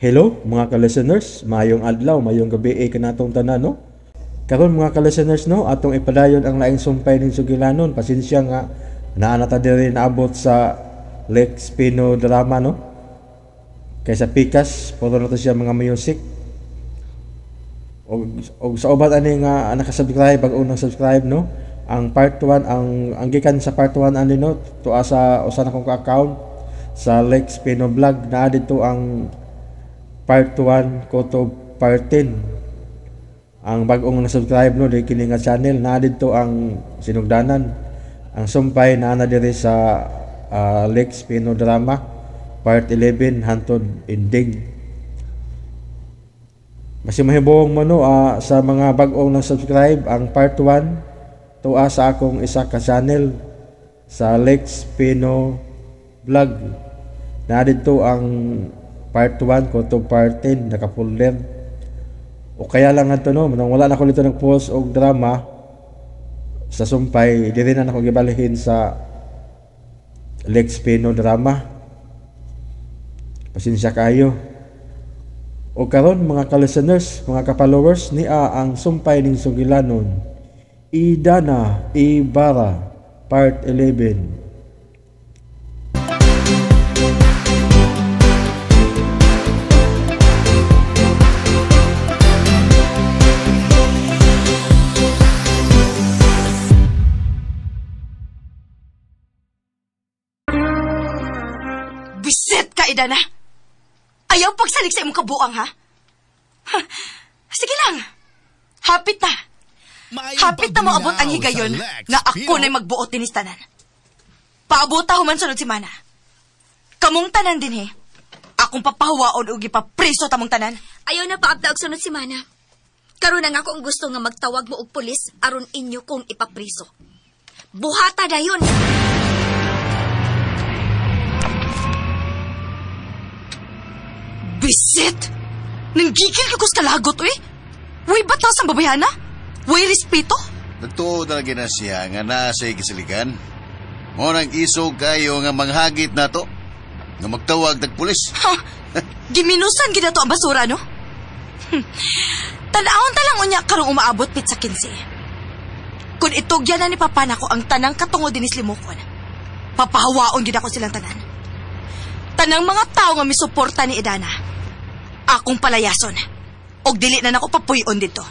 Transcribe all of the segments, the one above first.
Hello mga ka-listeners, maayong adlaw, maayong gabi kanatong tanan, no? Karon mga ka-listeners, no, atong ipadayon ang laing sumpay ning sugilanon. Pasensya nga naa na ta diri naabot sa Lex Pino drama, no? Kay sa pikas puro na to siya mga music. Og sa uban ani nga naka-subscribe, bag-o nang subscribe, no? Ang part 1 ang gikan sa part 1 ani, no, tuwa sa usa na kong account sa Lex Pino Vlog, naa didto ang part 1 ko to part 10. Ang bag-ong na-subscribe, no, di kini nga channel, naa didto ang sinugdanan. Ang sumpay naa na diri sa Lex Pino Drama part 11 hantod ending. Basi mahibong mo, no, sa mga bag-ong na-subscribe, ang part 1 tuwa sa akong isa ka channel sa Lex Pino Vlog. Naa didto ang part 1 ko to part 10 naka-folder. O kaya lang adto, no, nang wala na ko dito nag-post og drama sa sumpay, diri na nako gibalhin sa Lex Pino Drama. Pasensya kayo. O karon mga ka-listeners, mga ka-followers, niya ang sumpay ning sugilanon, Idana Ibarra part 11. Bisit ka, Idana! Ayaw pagsalig sa imong kabuang, ha? Ha? Sige lang. Hapit na. Hapit na moabot ang higayon nga ako na'y magbuot dinis tanan. Paabota human sunod semana. Kamong tanan din, he. Akong papahuwaon og ipapriso tamong tanan. Ayaw na paabta og sunod semana. Karon ang ako ang gusto nga magtawag mo og pulis aron inyo kong ipapriso. Buhata dayon. Bisit! Nanggigil ka kus kalagot, uy! Uy, batas ang babayhana? Uy, respeto? Nagtuo talaga na siya nga nasa gisiligan. Mo nang isog kayo nga manghagit na to. Nga magtawag tagpulis. Ha? Giminusan gid na to ang basura, no? Tanawon talang unya karong umaabot pit sa 15. Kung itugyan na ni Papa nako ang tanang katungod dinis limukon, papahawaon gid ako silang tanan. Tanang mga tao nga misuporta ni Idana, akong palayason. Og dili na nako papuyon dito.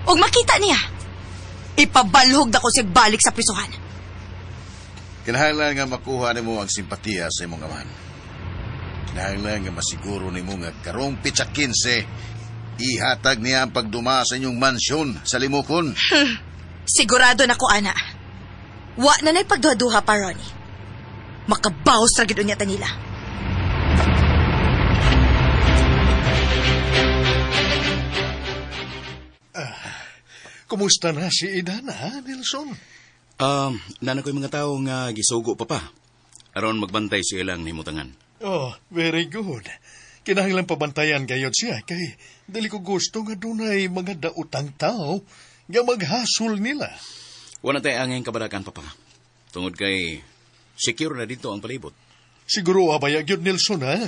Og makita niya, ipabalhog na ko siya balik sa prisuhan. Kinahanglan nga makuha nimo ang simpatiya sa imong amahan. Kinahanglan nga masiguro nimo nga karong pitsa 15, ihatag niya ang pagduma sa inyong mansyon sa limukon. Sigurado na ko, ana. Wa na na'y pagduha-duha pa, Ronnie. Makabaos ra gid unya ta nila. Kumusta na si Idana, Nelson? Nana ko'y mga tao nga gisugo pa pa. Aron magbantay sa ilang himutangan. Oh, very good. Kinahanglan pabantayan gayod siya kay dili ko gusto nga dunay mga dautang tao nga maghasol nila. Wala tayo angayang kabarakan, Papa. Tungod kay secure na dito ang palibot. Siguro abaya gyud, Nelson, ha?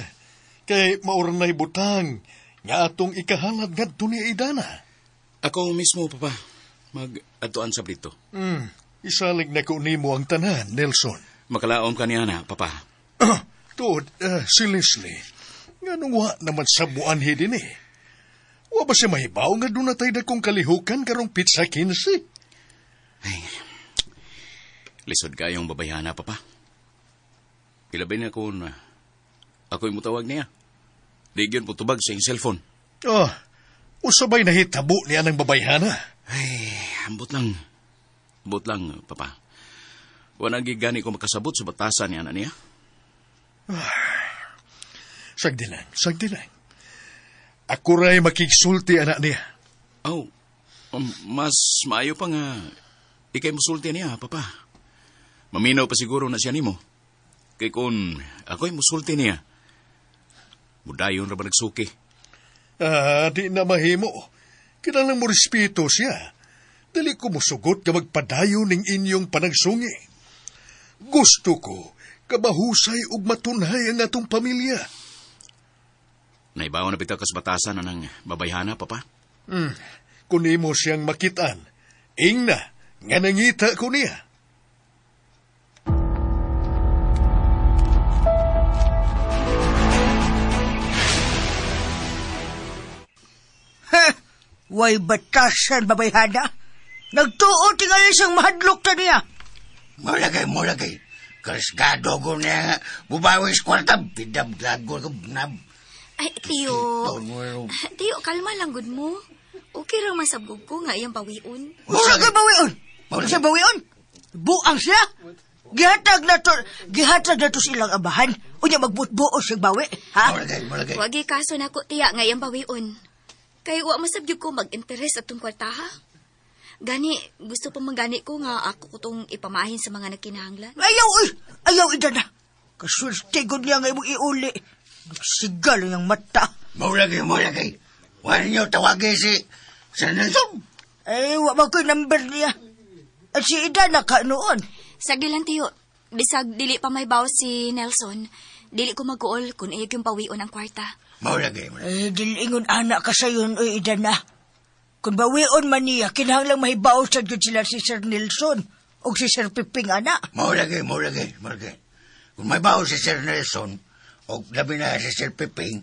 Kay maoran na'y butang nga atong ikahalad ngadto ni Idana. Ako mismo, Papa, mag-adtuan sa dito. Isalig na ko nimo ang tanan, Nelson. Makalaom ka niya na, Papa. Tuod, si Leslie, nganong wa naman sa buanhi din eh. Wa ba siya mahibaw nga doon na tayo dagkong kalihukan karong pizza 15? Ay, lisod kayong babayhana, Papa. Ilabi na kung ako'y mutawag niya. Di yun po tubag sa iyong cellphone. Ah, usabay nahitabo niya ng babayhana. Ay, ambot lang. Ambot lang, Papa. Wala gigani ko makasabot sa batasan niya na niya. Sagdi lang, sagdi lang. Ako ra'y makigsulti, anak niya. Oh, mas maayo pa nga ikay musulti niya, Papa. Maminaw pa siguro na siya nimo. Kay kung ako'y musulti niya, mudayon ra ba nagsuki? Ah, di na mahimo. Kinahanglan mo respeto siya. Dili ko musugot ka magpadayon ning inyong panagsungi. Gusto ko kabahusay ug matunhay ang atong pamilya. Naibaw na bitaw kas batasan anang babayhana, Papa. Kung nimo siyang makitaan, ingna, nga nangita ko niya. Heh! Way batasan, babayhana. Nagtuo tingali siyang mahadlok ta niya. Mulagay. Karisgado ko niya. Bubawis kwarta. Bidab-glago ko. Nab. Ay, tiyo. Tiyo, kalma lang gud mo. Okay ra man sabog ko nga iyang bawion. Usa kay bawion? Usa bawion? Buang siya? Gihatag na to silang abahan. Unya magbutbuo siyang bawi. Ha? Mulagay. Wagi kaso nako tiya nga iyang bawion. Kay wa masab gyud ko mag-interes atong kwarta ha. Gani, gusto pa man gani ko nga ako ko tong ipamahin sa mga nagkinahanglan. Ayaw, oy! Ayaw, ida na. Kasulti gud niya nga imong iuli. Nagsigal niyang mata. Mulagay. Wala niyo tawagin si Sir Nelson. Ay, wa ba ko'y number niya. At si Ida na ka noon. Sagli lang, tiyo. Bisag dili pa may baw si Nelson. Dili ko mag-uol kung iyag yung bawion ang kwarta. Mulagay. Eh, dili ingon anak ka sayon, oy, Ida na. Kung bawion man niya, kinahanglang mahibaw sa gyud sila si Sir Nelson o si Sir Piping, anak. Mulagay. Kung may baw si Sir Nelson o labi na si Sir Piping,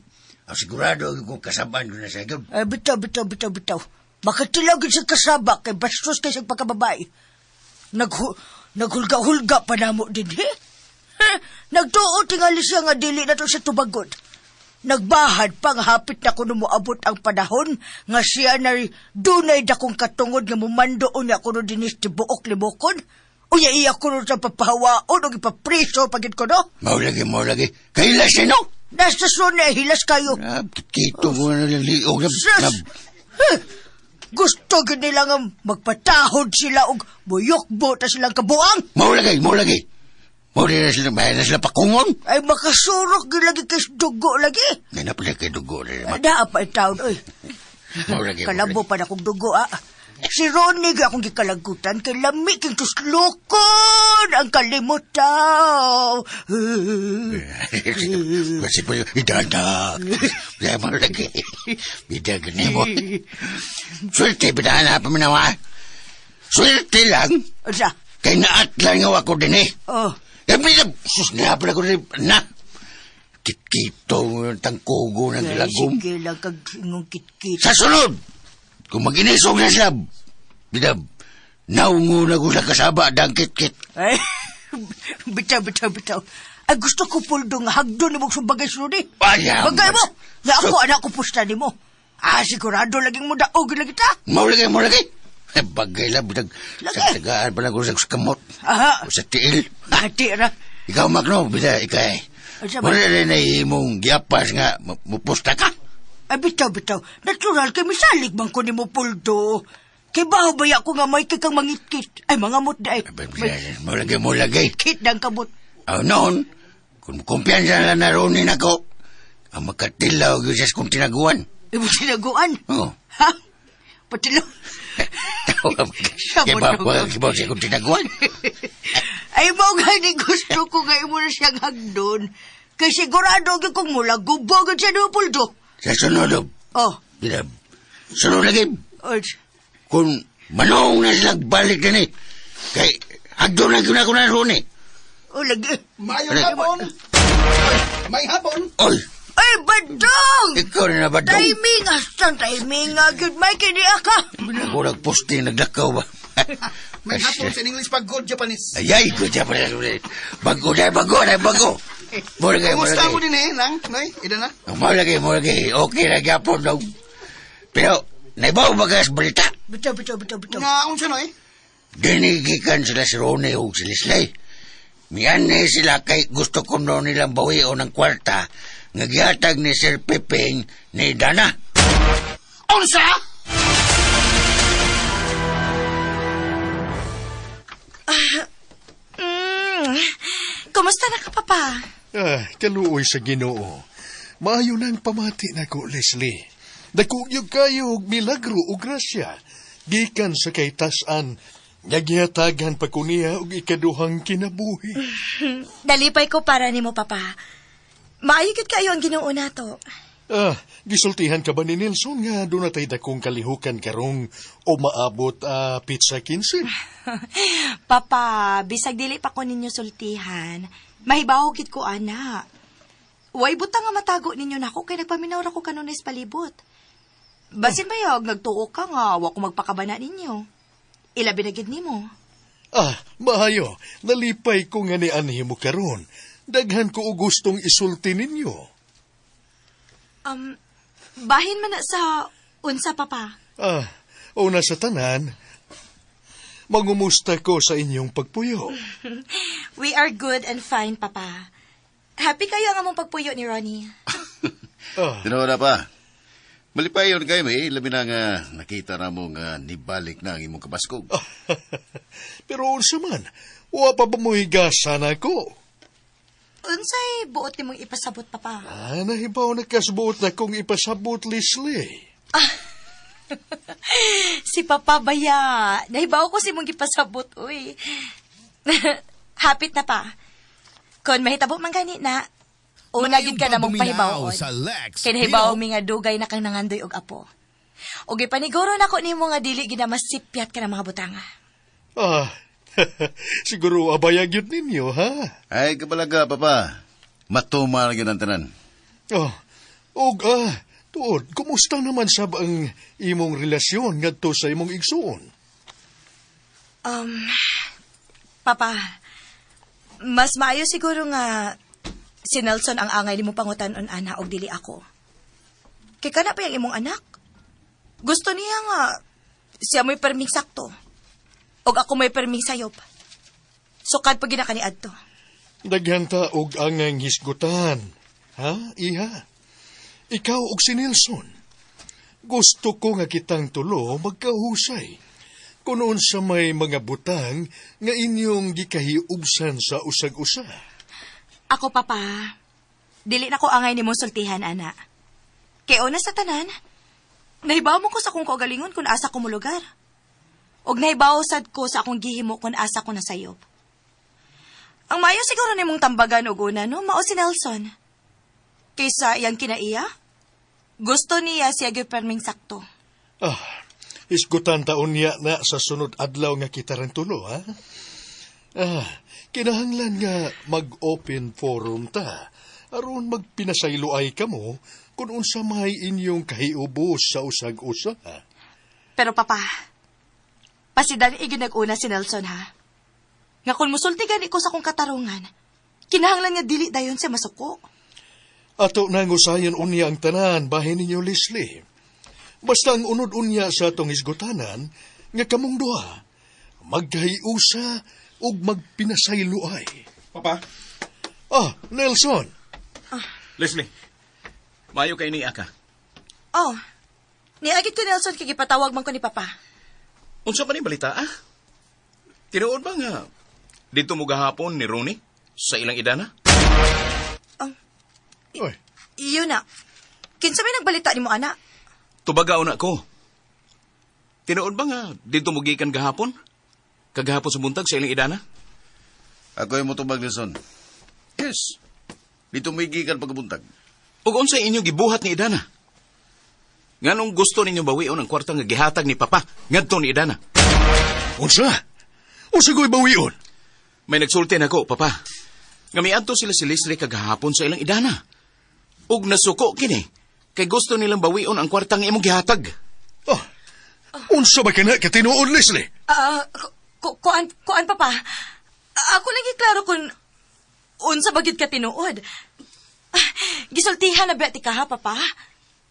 ang sigurado kung kasabaan doon na sa gyud. Ay, bitaw. Makatilaw gyud sa kasaba kay bastos kay siyang pagkababae. Naghulga-hulga pa namo din, he? Nagtuo tingali siya nga dili na to sa tubagod. Nagbahad pang hapit na kuno moabot ang panahon nga siya na dunay dakong katungod nga mumando unya kuno dinis tibuok libokon. Unya iya kuno sa papahawaon o ipapriso pagid kuno. Maulagi. Kahilas siya, no? Nasa suna, hilas kayo. Kito ko na liog. Sus! Gusto gid nila nga magpatahod sila og muyokbo ta silang kabuang. Maulagi. Maulagi na sila, bayan na sila pakungon. Ay, makasurok gid lagi kay dugo lagi. Nga na pala kay dugo. Naa pa itaon, oy. Maulagi. Kalabo pa na kong dugo, ah. Si Ronnie akong gikalagutan kay lami king tuslukon ang kalimutaw. Kasi po yung idada. Kaya mo lagi. Bidag ni mo. Swerte, bidahan pa minawa. Swerte lang. Unsa? Kay naatlan nga ako din eh. Oh. Kaya bidag, sus, nahapon ako din. Na. Kitkito, tangkugo ng lagom. Sige lang kag ingong kitkito. Sa sunod! Kung mag-inisog na siya, bidab, naunguna ko sa kasaba, dangkit-kit. Ay, bitaw. Ay, gusto ko, Puldo, nga hagdo ni mong sumbagay sunod eh. Ayaw. Bagay mo! Nga ako, anak ko, pusta ni mo. Ah, sigurado laging mo daog lagi ta. Maulagay. Bagay lang, bitag, sa tagaan pa lang ko sa kamot. Aha. O sa tiil. Ati ra. Ikaw, Magno, bida, ikay. Wala rin na imong giapas nga, mupusta ka. Ay, bitaw. Natural kay misalig man ko ni mo, Puldo. Kay baho baya ko nga may kang mangitkit. Ay, mga mot na ay. Mulagay. Kit ng kamot. Oh, noon, kung kumpiyansa na naronin ako, ang makatilaw yun siya kung tinaguan. Ibo tinaguan? Oo. Ha? Patilaw? Kaya ba, wag siya kung tinaguan? Ay, mo nga ni gusto ko nga imo na siyang hagdon. Kay sigurado kung mula gubogod siya ni Puldo. Sa sunod, oh. Sunod lagi. Kung manong na sila balik din eh. Kay, hagdo na yun ako na roon eh. Oh, lagi. Mayo hapon. May hapon. Oy. Ay, badong! Ikaw na badong. Timing, astang timing. Good, may kiniya ka. Ako nagposting, naglakaw ba? May hapon sa English pag good Japanese. Ayay, good Japanese. Bago na, bago na, bago. Kumusta mo din eh, Nang? Noy, ida na? Malagay. Okay na gyapon daw. Pero, naibaw ba ka sa balita? Bitaw. Nga, unsa, Noy? Dinigikan sila si Ronnie o si Leslie. Miyan ni sila kay gusto ko noon nilang bawion ng kwarta nga gihatag ni Sir Piping ni Dana. Unsa? Kumusta na ka, Papa? Ah, kaluoy sa Ginoo. Maayo nang pamati nako, Leslie. Dakugyog kayo og milagro o grasya. Gikan sa kay tasan, nga gihatagan pa ko niya og ikaduhang kinabuhi. Dalipay ko para nimo, Papa. Maayo gyud kayo ang Ginoo nato. Gisultihan ka ba ni Nelson nga doon natay dakong kalihukan karong o maabot pizza 15? Papa, bisag dili pa ko ninyo sultihan. Mahibaw gid ko, ana. Way butang nga matago ninyo nako kay nagpaminaw ra ko kanunay sa palibot. Basin bayag nagtuo ka nga wa ko magpakabana ninyo. Ilabi na gid nimo. Maayo. Nalipay ko nga ni anhi mo karon. Daghan ko og gustong isulti ninyo. Bahin man na sa unsa, Papa? Una sa tanan, mangumusta ko sa inyong pagpuyo. We are good and fine, Papa. Happy kayo ang among pagpuyo ni Ronnie. Tinuod na pa. Malipayon kayo, may labi na nga nakita na mo nga nibalik na ang imong kabaskog. Pero unsa man, wa pa ba mo higasan ako? Unsay buot nimong ipasabot, Papa? Nahibaw na kasbuot na kong ipasabot, Leslie. Si Papa baya. Nahibaw ko si mong ipasabot, uy. Hapit na pa. Kon mahitabo man gani na, una gid ka na mong pahibaw-on. Sa Lex Kay nahibaw mi nga dugay na kang nangandoy og apo. Og ipaniguro nako nimo nga dili gid na masipyat ka ng mga butanga. Siguro abayag yun ninyo, ha? Ay, kabalaga, Papa. Matuma na yun ang tanan. Og, tuod, kumusta naman sab ang imong relasyon ngadto sa imong igsuon? Papa, mas maayo siguro nga si Nelson ang angay nimo pangutan-on ana og dili ako. Kay kana pa yung imong anak. Gusto niya nga siya mo'y perming sakto. Og ako may perming sayop. Sukad pa gina kaniadto. Daghan ta og angang hisgutan. Ha, iha? Ikaw og si Nelson. Gusto ko nga kitang tulo magkahusay. Kung sa may mga butang nga inyong gikahiubsan sa usag-usa. Ako, Papa, dili na ko angay nimo sultihan, ana. Kay una sa tanan, nahibaw mo ko sa akong kaugalingon kung asa ko molugar. Og nahibaw sad ko sa akong gihimo kung asa ko nasayop. Ang maayo siguro nimong tambagan og una, no, mao si Nelson. Kaysa iyang kinaiya, gusto niya siya giperming sakto. Isgutan taon niya na sa sunod adlaw nga kita rin tulo, ha? Kinahanglan nga mag-open forum ta. Aron magpinasayloay kamo kung unsa may inyong kahiubos sa usag-usa. Pero Papa, pasidan iginag-una si Nelson, ha? Nga kung musulti gani ko sa akong katarungan, kinahanglan nga dili dayon siya masuko. Ato nang usayon unya ang tanan, bahin ninyo, Leslie. Basta ang unod unya sa atong isgutanan, nga kamong duha, magkahiusa ug magpinasayloay. Papa? Nelson! Leslie, maayo kay ni Aka. Oh, niagit ko Nelson kay gipatawag man ko ni Papa. Unsa pa ni balita, ah? Tinuod ba nga dito mo gahapon ni Ronnie sa ilang idana? Oy. Iyon na. Kinsa may nagbalita nimo, ana? Tubagaw na ko. Tinuod ba nga dito mo gikan gahapon? Kagahapon sa buntag sa ilang idana? Ako yung motubag, Nelson. Yes. Dito mo gikan pagkabuntag. Ug unsa inyo gibuhat ni Idana? Nganong gusto ninyo bawion ang kwarta nga gihatag ni Papa ngadto ni Idana? Unsa? Unsa ko'y bawion? May nagsulti nako, Papa. Nga miadto sila si Leslie kagahapon sa ilang idana. Ug nasuko kini kay gusto nilang bawion ang kwarta nga imong gihatag. Unsa ba kana katinuod, Leslie? Kuan, Papa. Ako lagi klaro kung unsa ba gid ka tinuod. Gisultihan na ba ti ka, ha, Papa?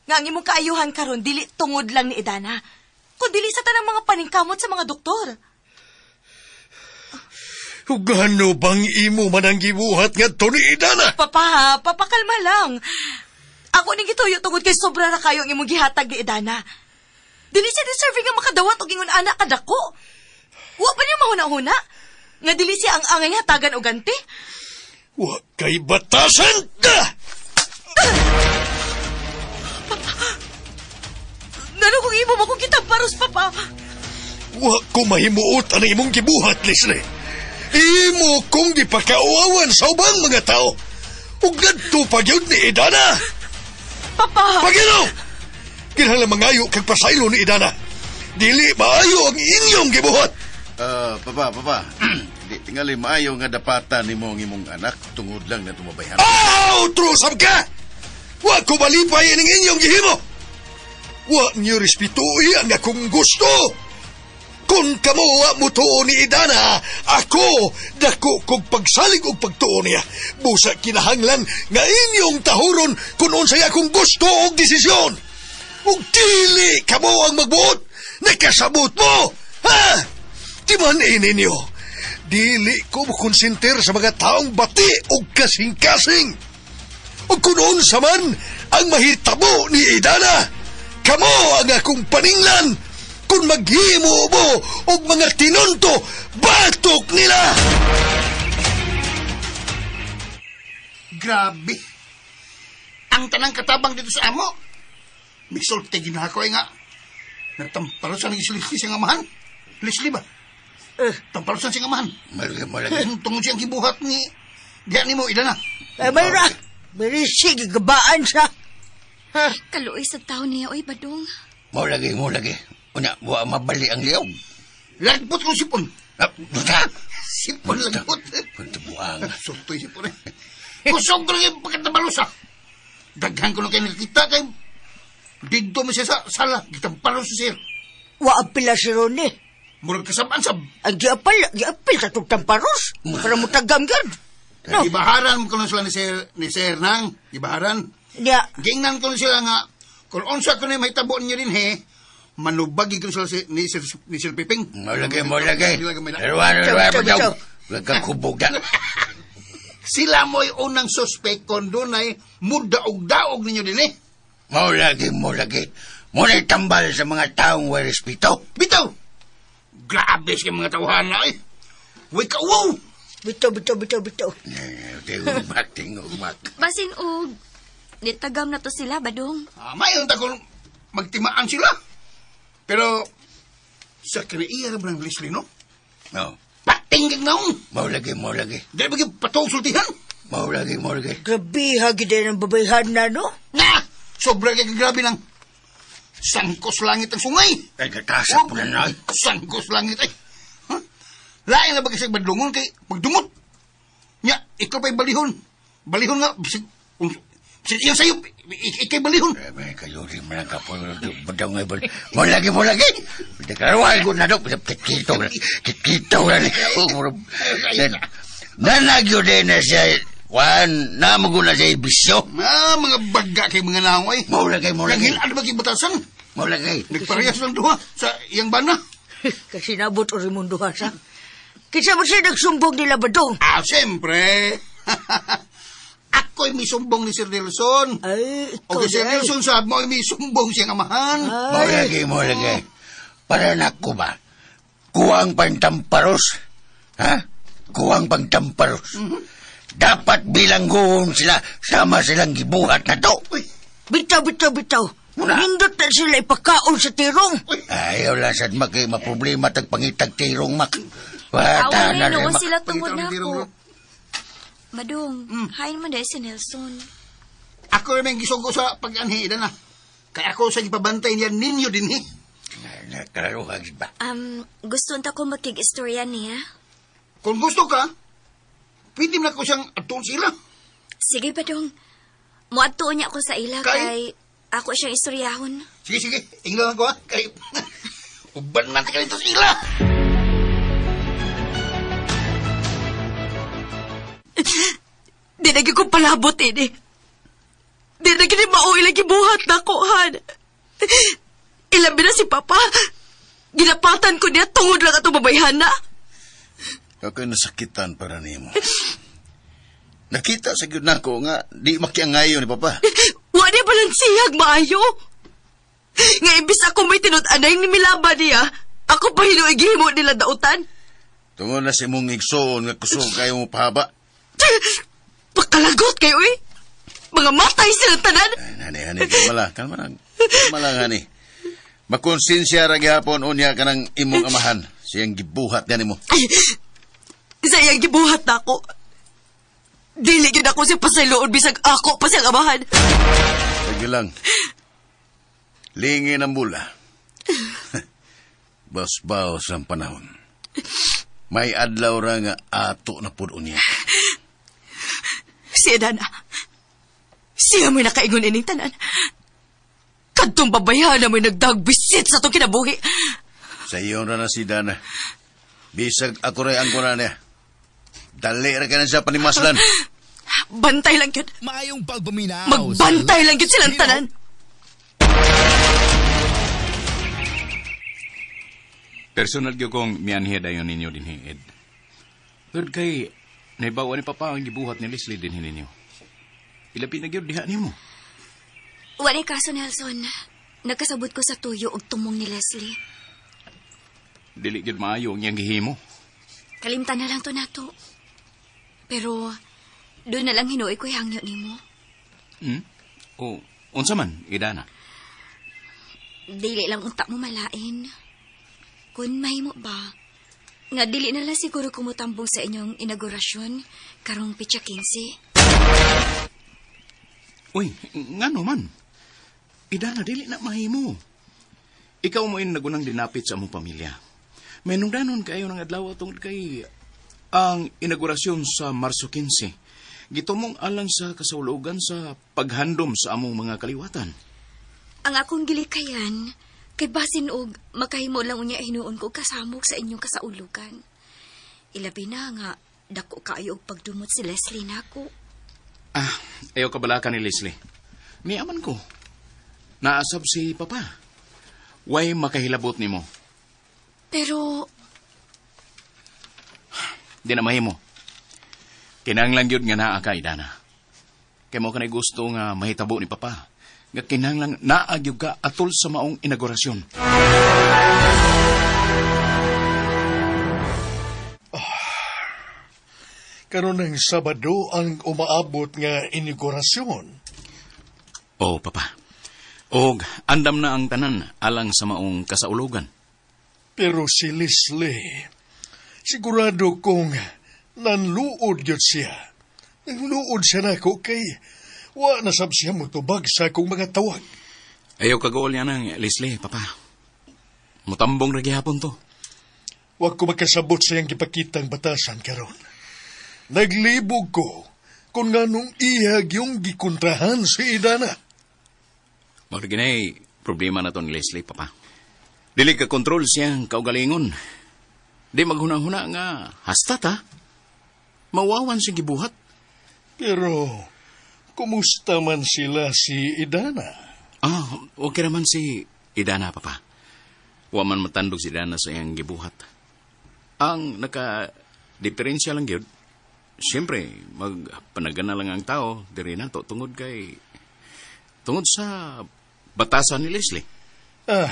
Nga ang imong kaayuhan karon dili tungod lang ni Idana, kun dili sa tanang mga paningkamot sa mga doktor. Ugano bang imo man ang gibuhat ngadto ni Idana? Papa, Papa, kalma lang. Ako ning gituyo tungod kay sobra ra kayo ang imong gihatag ni Idana. Dili siya deserving nga makadawat og ingon ana kadako. Wa pa niya mahuna-huna nga dili siya ang angay hatagan og ganti. Wa kay batasan! Papa, ngano kung imo mo kong kitamparos, Papa? Wa ko mahimuot ang imong gibuhat, Leslie. Imo kong gipakauawan sa ubang mga tao. Ug ngadto pa gyud ni Idana. Papa. Pagino! Kinahanglan mangayo kag pasaylo ni Idana. Dili maayo ang inyong gibuhat. Papa. Di tingali maayo nga dapatan nimo ang imong anak tungod lang na tumabayhan. Aw, trusam ka! Wa ko malipay ining inyong gihimo. Wa niyo respetuhi ang akong gusto. Kung kamo wa mo tuo ni Idana, ako dako kog pagsalig og pagtuo niya. Busa kinahanglan nga inyong tahuron kung unsay akong gusto og desisyon. Ug dili kamo ang magbuot, nakasabot mo. Ha? Di man ninyo. Dili ko mokonsenter sa mga taong bati og kasing-kasing. Ug kung unsa man ang mahitabo ni Idana, kamo ang akong paninglan. Kung maghimo mo og mga tinunto, batok nila! Grabe. Ang tanang katabang dito sa amo. Misulti ginako nga. Nagtamparosan ng Leslie siyang amahan. Leslie ba? Tamparosan siyang amahan. Malagi. Tungod siyang gibuhat ni... Diyan ni mo, Idana. Eh, mayra. Birisi, gigabaan siya. Kaluoy sa taon niya, oy, Badong. Mo lagi. Una, wa mabali ang liyog. Lagpot kong sipon. Buta! Sipon lagpot. Buang. Sultoy sipon eh. Kusog ko lang yung pagkatabalos ah. Daghan ko lang kayo nakikita kay... Dito mo siya sa sala. Gitampalos siya. Wa apila si Ronnie. Murag kasabaan sab. Ang giapil sa tugtamparos. Para mo tagam yun. No. Ibaharan mo ko lang sila ni Sir Nang. Ibaharan. Niya. Gingnan ko lang sila nga. Kung unsa ko na may tabo niyo rin he, manubagi ko sila ni Sir Piping. Mo lagi. Ruwan, Bitaw. Nagkakubog na. Sila mo'y unang suspect kung dunay mudaog-daog ninyo din eh. Mo lagi. Muna'y tambal sa mga taong way respeto. Bitaw! Grabe siya mga tawhan na eh. Way ka, wow! Bitaw. Tingog mak. Basin og, nitagam na to sila, Badong. Mayon ta kung magtimaan sila. Pero, sa kaniya ba ng Leslie, no? No. Patinggag na akong. Mo lagi. Dahil bagay patong sultihan. Mo lagi. Grabe, hagi din ang babayhan na, no? Na! Sobra kay grabe ng sangkos langit ang sungay. Ay, katasa po na na. Sangkos langit ay. Huh? Lain na ba kasi badlungon kay magdumot. Nya, ikaw pa'y balihon. Balihon nga, bisig iyang sayo, ika'y balihon. May kayuri man ang kapoy. Badang nga ba? Mo lagi. Karuan ko na do. Kikito. Nanagyo din na siya. Juan, namago na siya ibisyo. Ah, mga bagga kay mga naong ay. Mo lagi. Nanghilaan ba kay batasan? Mo lagi. Nagparehas lang duha sa iyang bana. Kasi nabot o Raimundo ha, sa? Kinsa man siya nagsumbong nila, Badong? Ah, siyempre. Ako'y may sumbong ni Sir Nelson. Ay, ikaw O kay Sir Nelson sabi mo, may sumbong siyang amahan. Mo lagi. Para nako ba? Kuwang pantamparos. Ha? Kuwang pantamparos. Mm-hmm. Dapat bilanggoon sila sama silang gibuhat na to. Uy. Bitaw. Muna. Nindot na sila ipakaon sa tirong. Ayaw lang sad mak, maproblema tag pangitag tirong mak. Awan na noon sila tungod na ako. Badong, hain man dahil si Nelson. Ako rin may gisugo sa pag-anhi, na. Kaya ako sa ipabantay niya ninyo din eh. Kalaruhag ba? Gusto unta ko makig-istorya niya. Kung gusto ka, pwede na ko siyang atuon sila. Sige, Badong. Muadtuon niya ako sa ila kay ako siyang istoryahon. Sige. Inglan ko ha. Kay uban man ka nito sa ila. Di na ko palabot ini. Di na gini mauilang gibuhat na ko, han. Ilabi na si Papa. Ginapatan ko niya tungod lang atong babayhan na. Ako'y nasakitan para nimo. Nakita sa gyud nako nga di makiangayo ni Papa. Wa niya balansihag maayo. Nga imbis ako may tinud-anay ni Milaba niya, ako pa hinuigihimo nila dautan. Tungod na sa imong igsoon nga kusog kayo mo pahaba. Makalagot kayo eh. Mga matay silang tanan. Hani, kalma lang. Kalma lang, hani. Makonsensya ra gihapon unya kanang imong amahan. Siyang gibuhat niya nimo. Ay, sa iyang gibuhat na ako. Dili gyud ako siya pasayloon bisag ako pa siyang amahan. Sige lang. Lingin ang bula. Basbaos ang panahon. May adlaw ra nga ato na pud unya. Siya, Dana. Siya mo'y nakaingon ining tanan. Kadtong babayhan na mo'y nagdagbisit sa itong kinabuhi. Sa iyon ra na si Dana. Bisag ako rin ang kuna niya. Dali ra ka na siya panimaslan. Bantay lang yun. Maayong pagpaminaw. Magbantay lang yun silang tanan. Personal gyud kong mianhi dayon ninyo dinhi, Ed. Third kay naibawa ni Papa ang gibuhat ni Leslie dinhi ninyo. Ilabi na gyud diha nimo. Wala kaso, Nelson. Nagkasabot ko sa tuyo og tumong ni Leslie. Dili gyud maayo ang iyang gihimo. Kalimtan na lang to nato. Pero doon na lang hinuoy ko hangyo nimo. Hmm? O unsa man, Idana? Dili lang unta mo malain. Kun mahimo ba, nga dili na lang siguro kumutambong sa inyong inaugurasyon karong pitsa 15. Uy, ngano man? Idana, dili na mahimo. Ikaw mo nagunang dinapit sa among pamilya. May nungdanon kayo ng adlaw tungod kay ang inaugurasyon sa Marso 15. Gitumong alang sa kasaulogan sa paghandom sa among mga kaliwatan. Ang akong gilikayan, kay basin og makahimo lang unya hinuon ko kasamok sa inyong kasaulugan. Ilabi na nga dako kaayo og pagdumot si Leslie nako. Ah, ayaw kabalaka ni Leslie. Niaman ko. Naasab si Papa. Way makahilabot nimo. Pero di na mahimo. Kinahanglan gyud nga naa ka, Idana. Kay mo kanay gusto nga mahitabo ni Papa. Nga kinahanglan naa gyud ka atol sa maong inaugurasyon. Karon ng Sabado ang umaabot nga inaugurasyon. Oh, Papa. Og andam na ang tanan alang sa maong kasaulogan. Pero si Leslie, sigurado kong nanluod yun siya. Nanluod siya nako kay wa nasab siya mutubag sa akong mga tawag. Ayaw kagaol niya ng Leslie, Papa. Mutambong ra gihapon to. Wa ko makasabot sa iyang gipakitang batasan karon. Naglibog ko kung nganong ihag yung gikontrahan si Idana. Mao ginay problema na to ni Leslie, Papa. Dili ka kontrol siyang kaugalingon. Di maghuna-huna nga hasta ta. Mawawan siyang gibuhat. Pero kumusta man sila si Idana? Ah, okay naman si Idana, Papa. Wa man matandog si Idana sa iyang gibuhat. Ang naka-diferensya lang gyud, siyempre, magpanagana lang ang tao diri nato tungod sa batasan ni Leslie. Ah,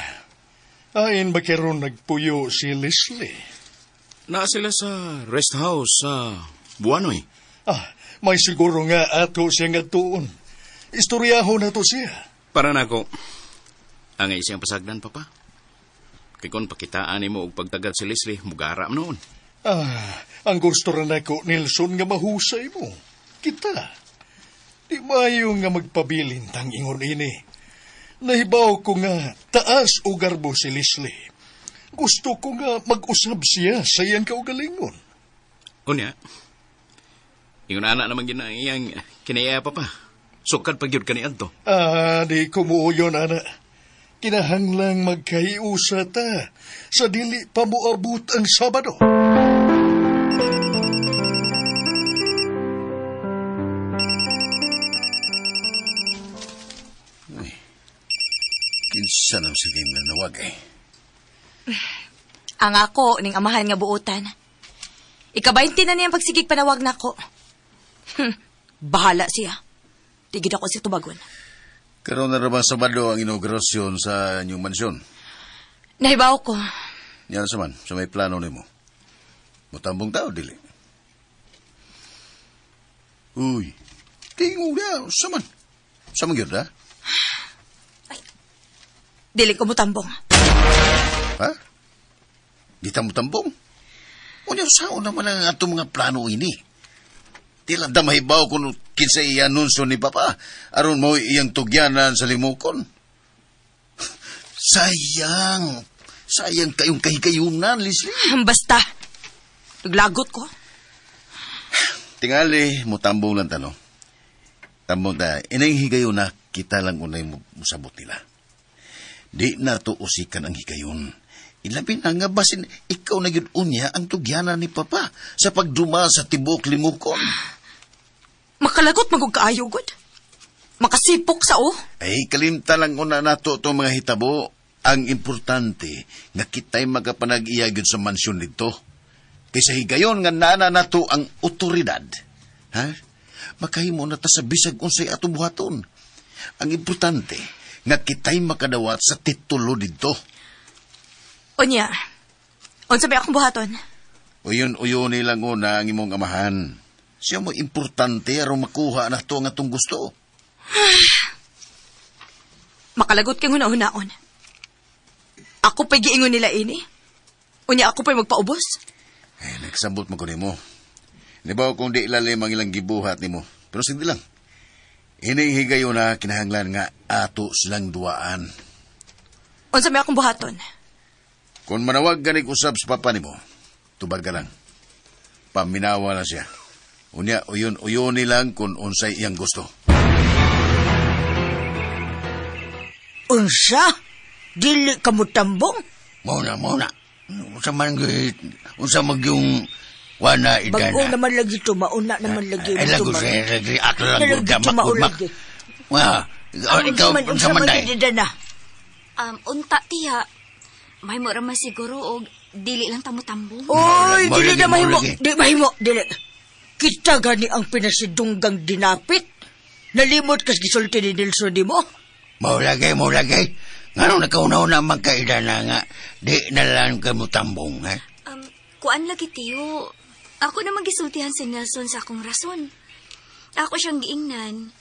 ain ba karon nagpuyo si Leslie? Naa sila sa rest house sa Buanoy. Ah, may siguro nga ato siya nga tuon. Istoryahon na to siya. Para nako, ang isang pasagdan, Papa. Kay kon pakitaan nimo og pagtagad si Leslie, mugara man noon. Ah, ang gusto ra nako, Nelson, nga mahusay mo. Kita. Di maayo nga magpabilin tang ingon ini. Nahibaw ko nga taas o garbo si Leslie. Gusto ko nga mag-usab siya sa iyang kaugalingon. Unya, ingon ana naman gina iyang kinaya, Papa. Sukad pag yun kaniadto. Ah, di kumuuyon, ana. Kinahanglang magkaiusa ta sa dili pa moabot ang Sabado. Uy, kinsa nang sige nga nawag eh. Ang ako ning amahan nga buotan. Ika-20 na niyang pagsigig panawag nako. Bahala siya. Tigid ako siya tubagon. Karon na ba Sabado ang inaugurasyon sa inyong mansyon? Nahibaw ko. Yan sa man, sa may plano nimo. Mutambong tao, dili. Uy, tingog na, sa man. Sa man gyud, ha? Ay, dili ko mutambong. Ha? Di ta mutambong? Unya, saan naman ang atong mga plano ini? Di lang ta mahibaw kung kinsa i-anunsyo ni Papa aron mo iyang tugyanan sa limukon. Sayang. Sayang kayong kahigayunan, Leslie. Basta. Naglagot ko. Tingali, mutambong lang ta, no? Tambong ta, inay higayon na kita lang unay musabot nila. Di na to usikan ang higayon. Ilabi na nga basin, ikaw na yun unya ang tugyanan ni Papa sa pagduma sa tibuok limukon. Makalagot magog kaayo, god. Makasipok sa o. Ay, kalimta lang una nato itong mga hitabo. Ang importante, nga kita'y makapanag-iya yun sa mansyon dito. Kaysa higayon nga naana nato ang otoridad. Ha? Makahimo na ta sa bisag unsay ato buhaton. Ang importante, nga kita'y makadawat sa titulo dito. Unya, unsa may akong buhaton? Uyon-uyon nilang una ang imong amahan. Siya mo importante aron makuha na to ang atong gusto. Makalagot kang huna-hunaon. Ako pa'y giingon nila ini. Unya ako pa'y magpaubos. Eh, nagsambot man ko nimo. Nibaw kung di ilalim ang ilang gibuhat nimo. Pero sige lang. Ining higayon na kinahanglan nga ato silang duaan. Unsa may akong buhaton? Kung manawag ganig usab sa papa nimo, tubag ka lang. Paminawa na siya. Unya, uyon-uyon nilang kung unsay iyang gusto. Unsa? Dili ka mo tambong? Muna. Unsa man unsa magyung wana idana. Bago naman lagi to, mauna naman lagi. Ay, lago siya, lagi ato lang gud. Wa, ikaw unsa man day? Unta tiya. May mo ra man siguro og dili lang ta mo tambong. Oy, dili na mahimo, di mahimo, dili. Kita gani ang pinasidunggang dinapit. Nalimot kas gisulti ni Nelson nimo. Mao lagi. Ngano nakauna-una man ka idana nga di na lang ka mo tambong, ha? Kuan lagi tiyo. Ako na magisultihan si Nelson sa akong rason. Ako siyang giingnan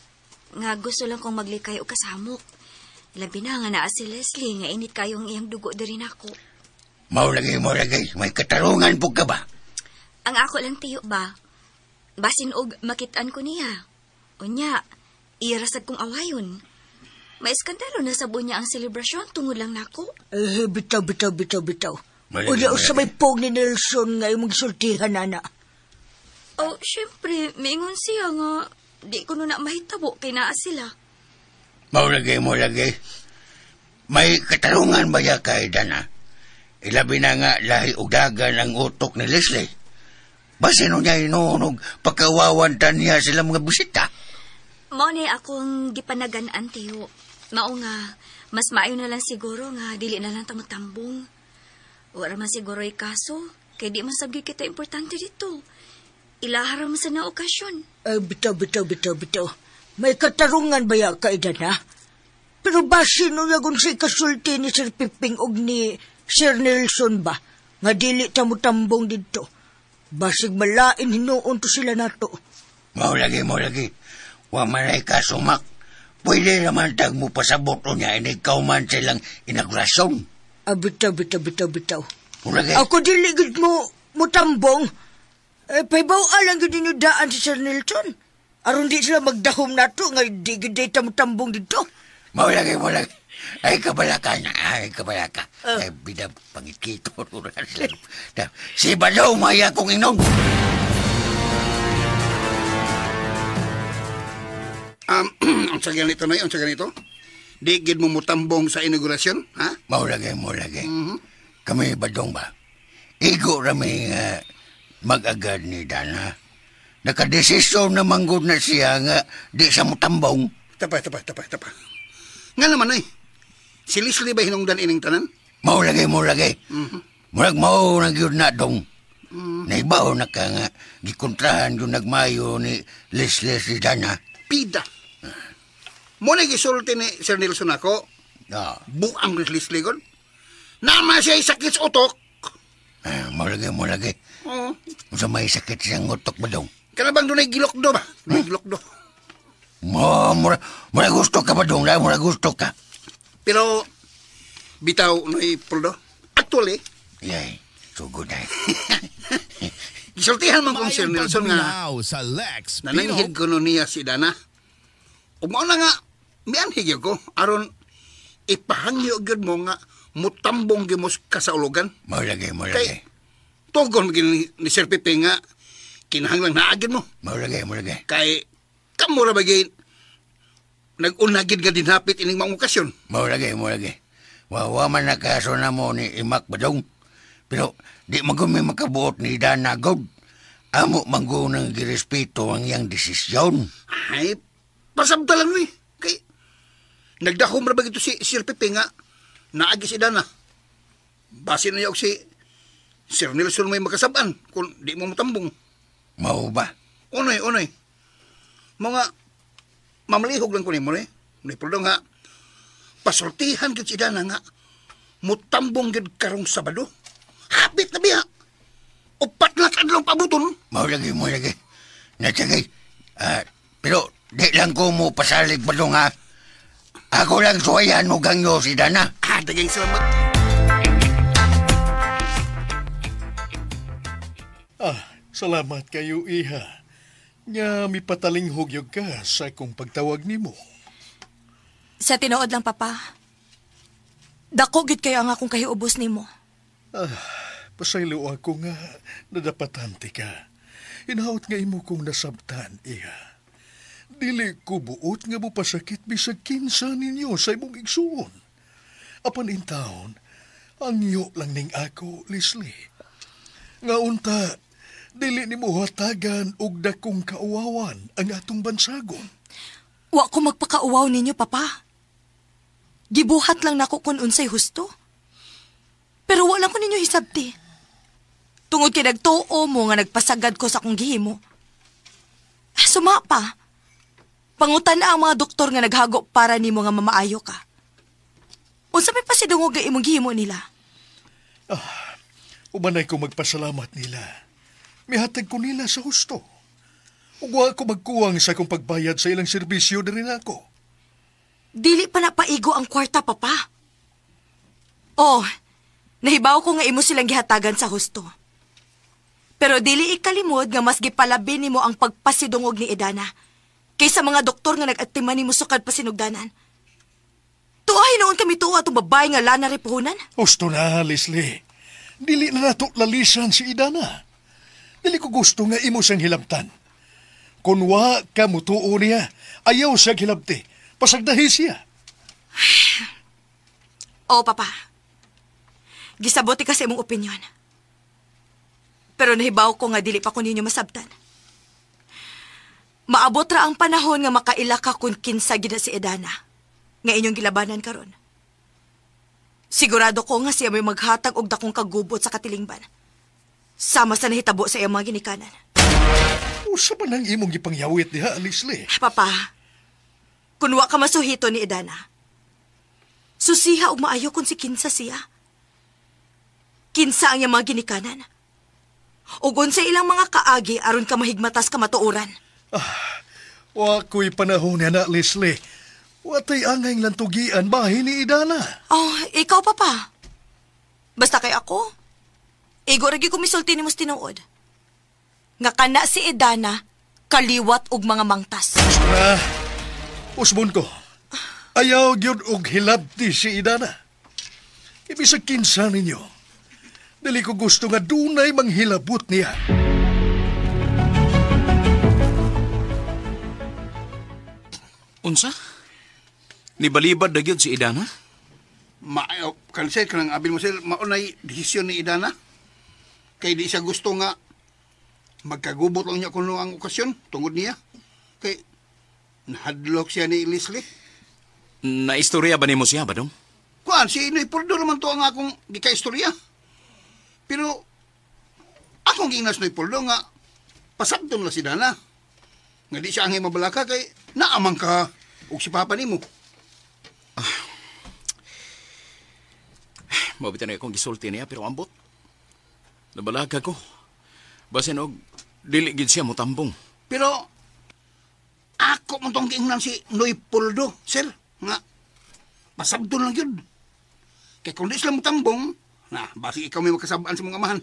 nga gusto lang kong maglikay og kasamok. Labi na nga naa si Leslie nga init kayong iyang dugo diri nako. Mao lagi. May katarungan po ka ba? Ang ako lang tiyo ba? Basin og makitaan ko niya. Unya, irasag kong awayon. May iskandalo na sabo niya ang selebrasyon tungod lang nako. Eh, bitaw. Unya, usa may pog ni Nelson nga imong gisultihan, nana. Oh, syempre, maingon siya nga di ko na mahitabo kay naa sila. Mao lagi. May katarungan ba ya kay Dana? Ilabi na nga lahi og dagan ang utok ni Leslie. Basin niya inunog pagkawawantan niya sila mga bisita. Mao ni akong gipanagan-an, tiyo. Mao nga, mas maayo na lang siguro nga dili na lang ta magtambong. Wala man siguro kaso, kay di man sabgi kita importante dito. Ilahara man sa na okasyon. Ay, bitaw. May katarungan ba ya kay Dana? Pero basin no yagon si kasulti ni Sir Piping og ni Sir Nelson ba? Nga dili ta motambong didto. Basig malain hinuon to sila nato. Mao lagi. Wa man ay kasumak. Pwede naman tag mo pasabot o niya, ikaw man silang inaugurasyon. Ah, bitaw. Ako dili gid mo motambong. Eh, paybaw alang gid ninyo daan si Sir Nelson. Aron di sila magdahom nato nga di gid ta motambong didto. Mao lagi. Ay kabalaka na, ay kabalaka. Ay bida pangikito. Si Badaw maya kong inom. Unsa ganito na, unsa ganito? Di gid mo motambong sa inaugurasyon, ha? Mao lagi. Mm-hmm. Kami Badong ba? Igo rami mag-agad ni Dana. Nakadesisyon na manggod na siya nga di sa motambong. Tapa. Nga naman ay, si Leslie ba hinungdan ining tanan? Mao lagi. Mm-hmm. Murag mao na gyud na dong. Mm-hmm. Naibaw na ka nga gikontrahan yung nagmayo ni Leslie si Dana. Pida. Mo na gisulti ni Sir Nelson ako. Buang ni Leslie gon. Nama siya sakit sa utok. Mao lagi. Oo. Unsa may sakit siyang utok ba dong? Kana bang dunay gilokdo ba? Dunay gilokdo. Mura gusto ka ba dong? Mura gusto ka. Pero bitaw noy Poldo. Actually, yay, sugod ay. Gisultihan man kong Sir Nelson nga sa Lex nananghid ko no niya si Dana. Ug mao na nga mianhig ko aron ipahangyo gyud mo nga mutambong gyud mo kasaulugan. Mao lagi, mao lagi. Kay tugon gyud ni Sir Pepe nga kinahanglan naa gyud mo. Mao lagi, mao lagi. Kay kamo ra ba gyud nag-una gyud nga dinhapit ining maong okasyon. Mao lagi, mao lagi. Wa man na kaso na mo ni Imak Badong. Pero di man may makabuot ni Dana God. Amo manggunang girespeto ang iyang desisyon. Ay, pasabta lang ni. Kay nagdahom ra ba gito si Sir Pepe nga naagi si Dana. Base na niya og si Sir Nelson may makasaban kung di mo matambong. Mao ba? Unoy, unoy. Mga mamalihog lang ko nimo ni. Ni pero nga pasultihan gid si Dana nga mutambong gid karong Sabado. Hapit na biya. Upat na kadlong pabuton. Mao lagi, mao lagi. Natsagay. Pero di lang ko mo pasalig Badong ha. Ako lang suwayan og hangyo si Dana. Ah, daghang salamat. Ah, salamat kayo, iha. Nga mipatalinghog yun ka sa akong pagtawag nimo. Sa tinuod lang, Papa. Dako gid kayo ang akong kahiubos nimo. Ah, pasaylo ako nga nadapatante ka. Inahot nga imo kong nasabtan, iha. Dili ko buot nga mopasakit bisag kinsa ninyo sa imong igsuon. Apan in town, ang iyo lang ning ako, Leslie. Nga unta, dili nimo hatagan og dakong kauwawan ang atong bansagon. Wa ko magpakauwaw ninyo, Papa. Gibuhat lang nako kung unsay husto. Pero wala ko ninyo hisabti. Tungod kay nagtuo mo nga nagpasagad ko sa akong gihimo. Suma pa. Pangutan na ang mga doktor nga naghago para nimo nga mamaayo ka. Unsa may pasidungog nga imong gihimo nila? Ah, umanay ko magpasalamat nila. Mihatag ko nila sa husto. Ug wa ko magkuwang sa akong pagbayad sa ilang serbisyo diri nako. Dili pa na paigo ang kwarta, Papa. Oh, nahibaw ko nga imo silang gihatagan sa husto. Pero dili ikalimod nga mas gipalabi nimo ang pagpasidungog ni Edana kaysa mga doktor nga nag-atiman nimo sukad pasinugdanan. Tuahin noon kami tuwa atong babae nga lana repuhunan. Husto na, Leslie. Dili na nato lalisan si Idana. Dili ko gusto nga imo siyang hilamtan. Kung wa ka mutuo niya, ayaw siya hilabti. Pasagdahi siya. Oo, Papa. Gisabote ka sa imong opinyon. Pero nahibaw ko nga dili pa ko ninyo masabtan. Maabot ra ang panahon nga makaila ka kung kinsa gid si Edana nga inyong gilabanan karon. Sigurado ko nga siya may maghatag og dakong kagubot sa katilingban. Sama sa nahitabo sa iyang mga ginikanan. Usa man ang imong gipangyawit diha, Leslie? Papa, kun wa ka masuhito ni Edana, susiha og maayo kung si kinsa siya. Kinsa ang iyang mga ginikanan. Ug unsa ilang mga kaagi aron ka mahigmatas kamatuoran. Ah, wa ko'y panahon niya na, Leslie. Watay angay lantugian bahin ni Idana. Oh, ikaw, Papa. Basta kay ako. Igo ragi kumisulti ni mos tinuod. Nga kana si Edana, kaliwat og mga mangtas. Na, usbon ko. Ayaw gyud og hilabti si Idana. Ibisag kinsa ninyo. Dili ko gusto nga dunay manghilabot niya. Unsa? Nibalibad na gyud si Idana? Maayo, kansel ka nang abin mo sir, maunay desisyon ni Idana. Kay di siya gusto nga magkagubot lang niya kuno ang okasyon tungod niya. Kay nahadlok siya ni Leslie. Naistorya ba nimo siya, Badong? Kuan, si Inoy Purdo naman to ang akong gikaistorya. Pero akong giingnas Noy Purdo nga pasabton la si Dana. Nga di siya angay mabalaka kay naamang ka og si Papa nimo. Ah. Mabita na akong gisulti niya pero ambot. Nabalaka ko. Basin og dili gid siya motambong. Pero ako man tong giingnan si Noy Puldo, sir, nga pasabton lang yun. Kay kung di sila motambong, na basi ikaw may makasabaan sa mga amahan.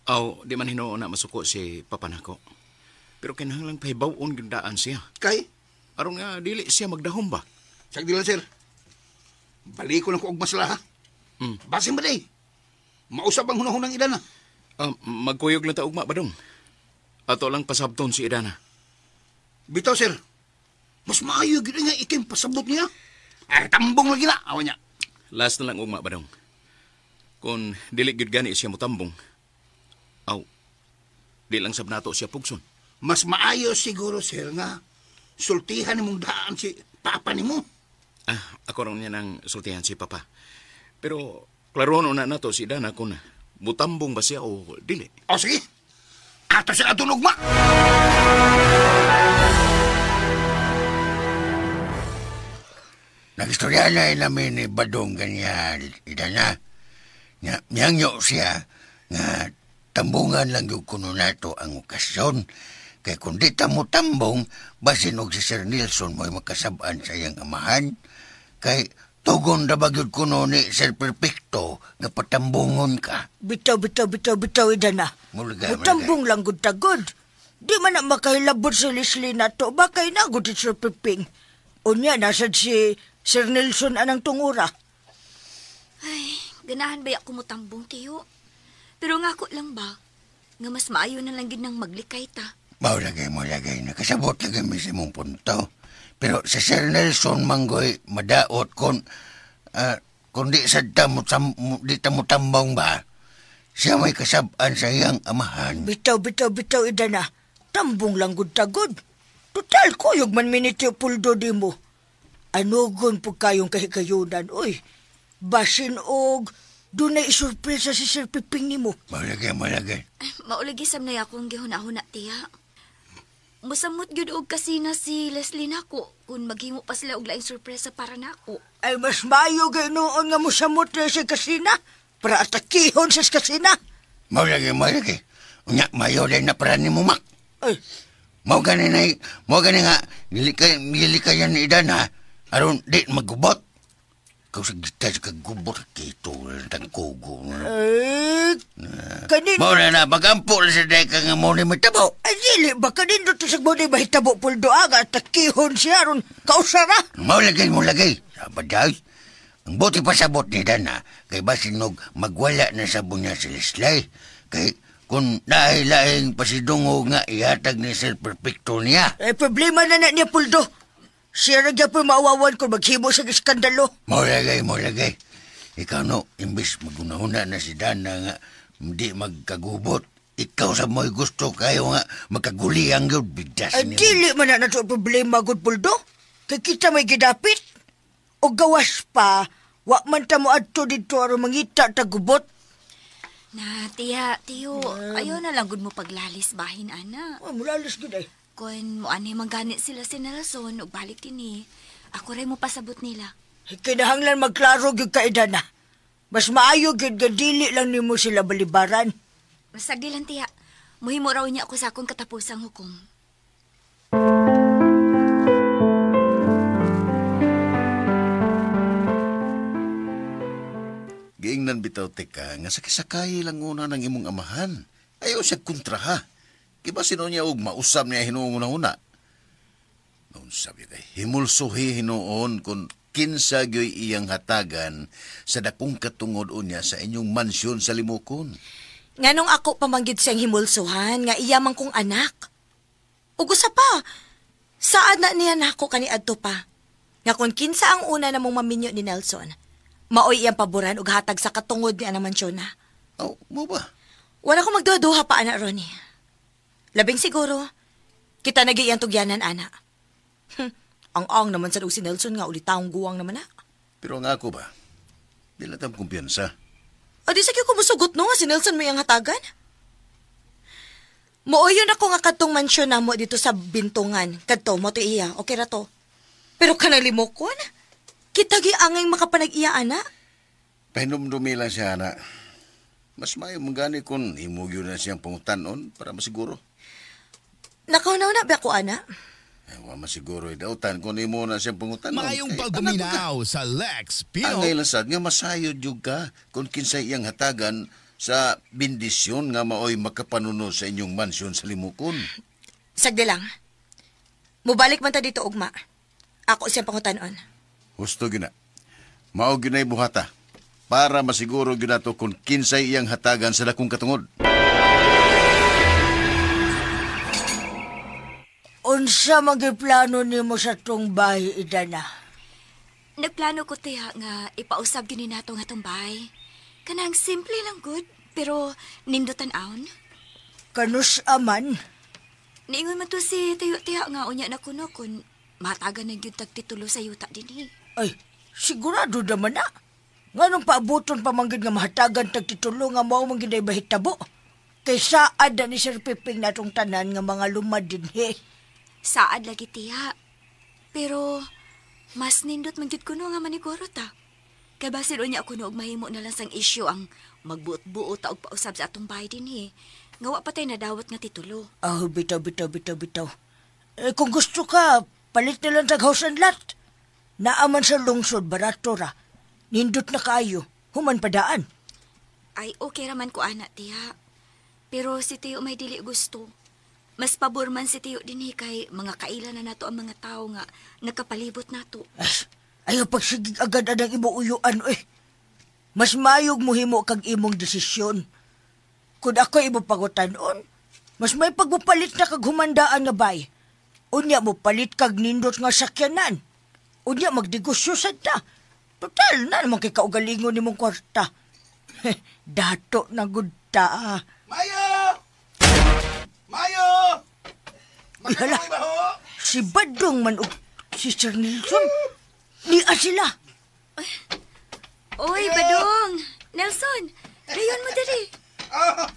Aw, di man hinuon na masuko si papa nako. Pero kinahanglang pahibawon gyud daan siya. Kay? Aron nga dili siya magdahom ba? Sagdi lang, sir. Balik ko lang ko og masla, ha? Basin ba day? Mausap ang hunahunang Idana. Magkuyog lang ta ugma, Badong. Ato lang pasabton si Idana. Bitaw, sir. Mas maayo gyud nga ikim pasabot niya. Ay, tambong lagi na. Awa niya. Last na lang ugma, Badong. Kung dili gyud gani siya motambong, aw, di lang sab nato siya pugson. Mas maayo siguro, sir, nga sultihan nimong daan si papa nimo. Ah, ako ron niya nang sultihan si papa. Pero klaroon na nato si Dana kung mutambong ba siya o dili. O sige, ato siya atong ugma. Nagistorya na namin ni Badong ganyan, Idana. Nga, miyangyo siya nga tambungan lang yung kuno nato ang okasyon. Kaya kung di ta mo tambong, basin og si Sir Nelson mo'y makasabaan sa iyang amahan. Kay tugon ra ba gyud kuno ni Sir Perfecto nga patambungon ka. Bitaw, bitaw, bitaw, bitaw, Idana. Mulagay, Mutambong lang gud tagod. Di man na makahilabot si Leslie na to. Bakay na gud si Sir Piping. Unya, nasad si Sir Nelson anang tungura. Ay, ganahan ba ako mutambong, tiyo? Pero nga ako lang ba, nga mas maayo na lang gid nang maglikay ta. Mao lagay mo lagay, nakasabot lagay mi sa imong punto. Pero si Sir Nelson manggoy madaot kung di sad ta mo di ta mo tambong ba, siya may kasab-an sa iyang amahan. Bitaw, bitaw, bitaw, Idana. Tambong lang gud tagod. Total, kuyog man minityo puldo di mo. Anugon po kayong kahikayunan, uy. Basin og dunay isurpresa si Sir Piping nimo. Malagay, malagay. Maulagi sam na akong gihuna-huna, tiya. Musamot gyud og kasina si Leslie nako kung maghimo pa sila og laing sorpresa para nako. Ay, mas maayo gay noon nga musamot na si kasina para atakihon sa kasina. Malagay, malagay. Unya, mayo din na para ni Mak. Ay. Mao gani na, mao gani nga, gilikayan ni Idana, aron di magubot. Kau sa gita sa kagubot, kito, tangkugo. Ay, kanin... Mao na na, magampo na sa deka nga mo ni matabo. Ay, dili ba, kanin doon sa mo ni mahitabo, puldo, aga, atakihon siya, aron kausara. Mao lagay, mo lagay. Sabaday. Ang buti pa sabot ni Dana, kay basinog magwala na sabon niya si Leslie. Kay kung nahilaing pasidungog nga ihatag ni Sir Perfecto niya. Eh, problema na na niya, Puldo. Siya na po maawawan kung maghimo sa iskandalo. Maulagay, maulagay. Ikaw no, imbis magunahuna na si Dana nga hindi magkagubot. Ikaw sa mo'y gusto kayo nga magkaguliyang yun. Bidas ay, niyo. Dili man na nato problema, good Puldo. Kay kita may gidapit. O gawas pa, wa man ta mo adto dito aron mangita tagubot. Na, tiya, tiyo, ayaw na lang gud mo paglalis bahin, ana. Oh, mulalis gud ay. Kung muani man ganit sila si Nelson, ug balik dinhi, ako ray mo pasabot nila. Kinahanglan magklaro gyud ka, Idana. Mas maayo gyud nga dili lang nimo sila balibaran. Masagdi lang, tiya. Muhimo raw niya ako sa akong katapusang hukom. Giingnan bitaw teka nga sakay-sakay lang una ng imong amahan. Ayaw siya kontraha. Kiba sino niya og mausab niya hinuon una-una. Mausab niya kay himulsuhi hinuon kung kinsa gyoy iyang hatagan sa dakong katungod unya sa inyong mansyon sa Limukon. Nganong ako pamanggid siyang himulsuhan nga iya man kong anak. Ug usa pa, saad na niya nako kaniadto pa. Nga kung kinsa ang una namong maminyo ni Nelson, maoy iyang paboran og hatag sa katungod ni anang mansyon na. Oh, mo ba? Wala ko magduha-duha pa, ana, Ronnie. Labing siguro, kita nagiyang tugyanan, ana. Ang-ang naman sa si Nelson nga ulitaong guwang naman, na. Pero ang ako ba, di lang tam kumpiyansa. O di sa kumusugot no nga si Nelson may ang hatagan? Mooyon ako nga kadtong mansyon na mo dito sa Bintungan. Kadto, mo to iya, okay ra to. Pero kanalimokon? Kita gi angay makapanag-iya, ana. Pahinumdumi lang siya, ana. Mas mayo manggani kung imugyo na siyang pangutanon para masiguro. Nakaw-naw na ba ako, ana? Eh, wa masiguro idautan kung imo na siyang pangutanon. Maayong pagpaminaw sa Lex Pino. Angay lang sad nga masayod jud ka kung kinsay iyang hatagan sa bendisyon nga maoy makapanuno sa inyong mansyon sa Limukon. Sagdi lang. Mubalik man ta dito ugma. Ako siyang pangutanon. Husto gyud na. Mao gyud nay buhata para masiguro gyud nato kung kinsay iyang hatagan sa dakong katungod. Unsa man gyud plano nimo sa tong bahay, Idana? Nagplano ko tiya nga ipausab gyud ni nato nga tong bahay. Kanang simple lang good, pero nindutan aon. Kanus aman? Niingon man to si Tiyo tiya nga unya na kuno kun matagan na gyud tag titulo sa yuta dinhi. Ay, sigurado naman na. Nganong paabuton pa man gyud nga mahatagan tag titulo nga mao man gyud ay bahitabo. Kay saad na ni Sir Piping natong tanan nga mga lumad dinhi. Saad lagi tiya. Pero mas nindot man gyud kuno nga maniguro ta. Kay basin unya kuno og mahimo na lang sang issue ang magbuot-buot ta og pausab sa atong bahay dinhi. Nga wa pa tay nadawat nga titulo. Ah, bitaw, bitaw, bitaw, bitaw. Eh, kung gusto ka, palit na lang tag house and lot. Naaman sa lungsod, barato ra. Nindot na kaayo, human padaan. Ay, okay raman ko, ana, tiya. Pero si Tiyo may dili gusto. Mas pabor man si Tiyo dinhi kay mga kaila na nato ang mga tao nga nakapalibot nato. Ayaw pagsigig agad anang imo uyuan, eh. Mas mayog muhimo kag imong desisyon. Kung ako imo pagutanon, mas may pagpapalit na kag humandaan nga bay. Unya mo palit kag nindot nga sakyanan. Unya magdegosyo sad ta. Total na naman kay kaugalingon nimong kwarta. Dato na gud ta. Mayo! Mayo! Hala, si Badong man og si Sir Nelson. Niya sila. Oy, Badong! Nelson, dayon mo diri. Ah,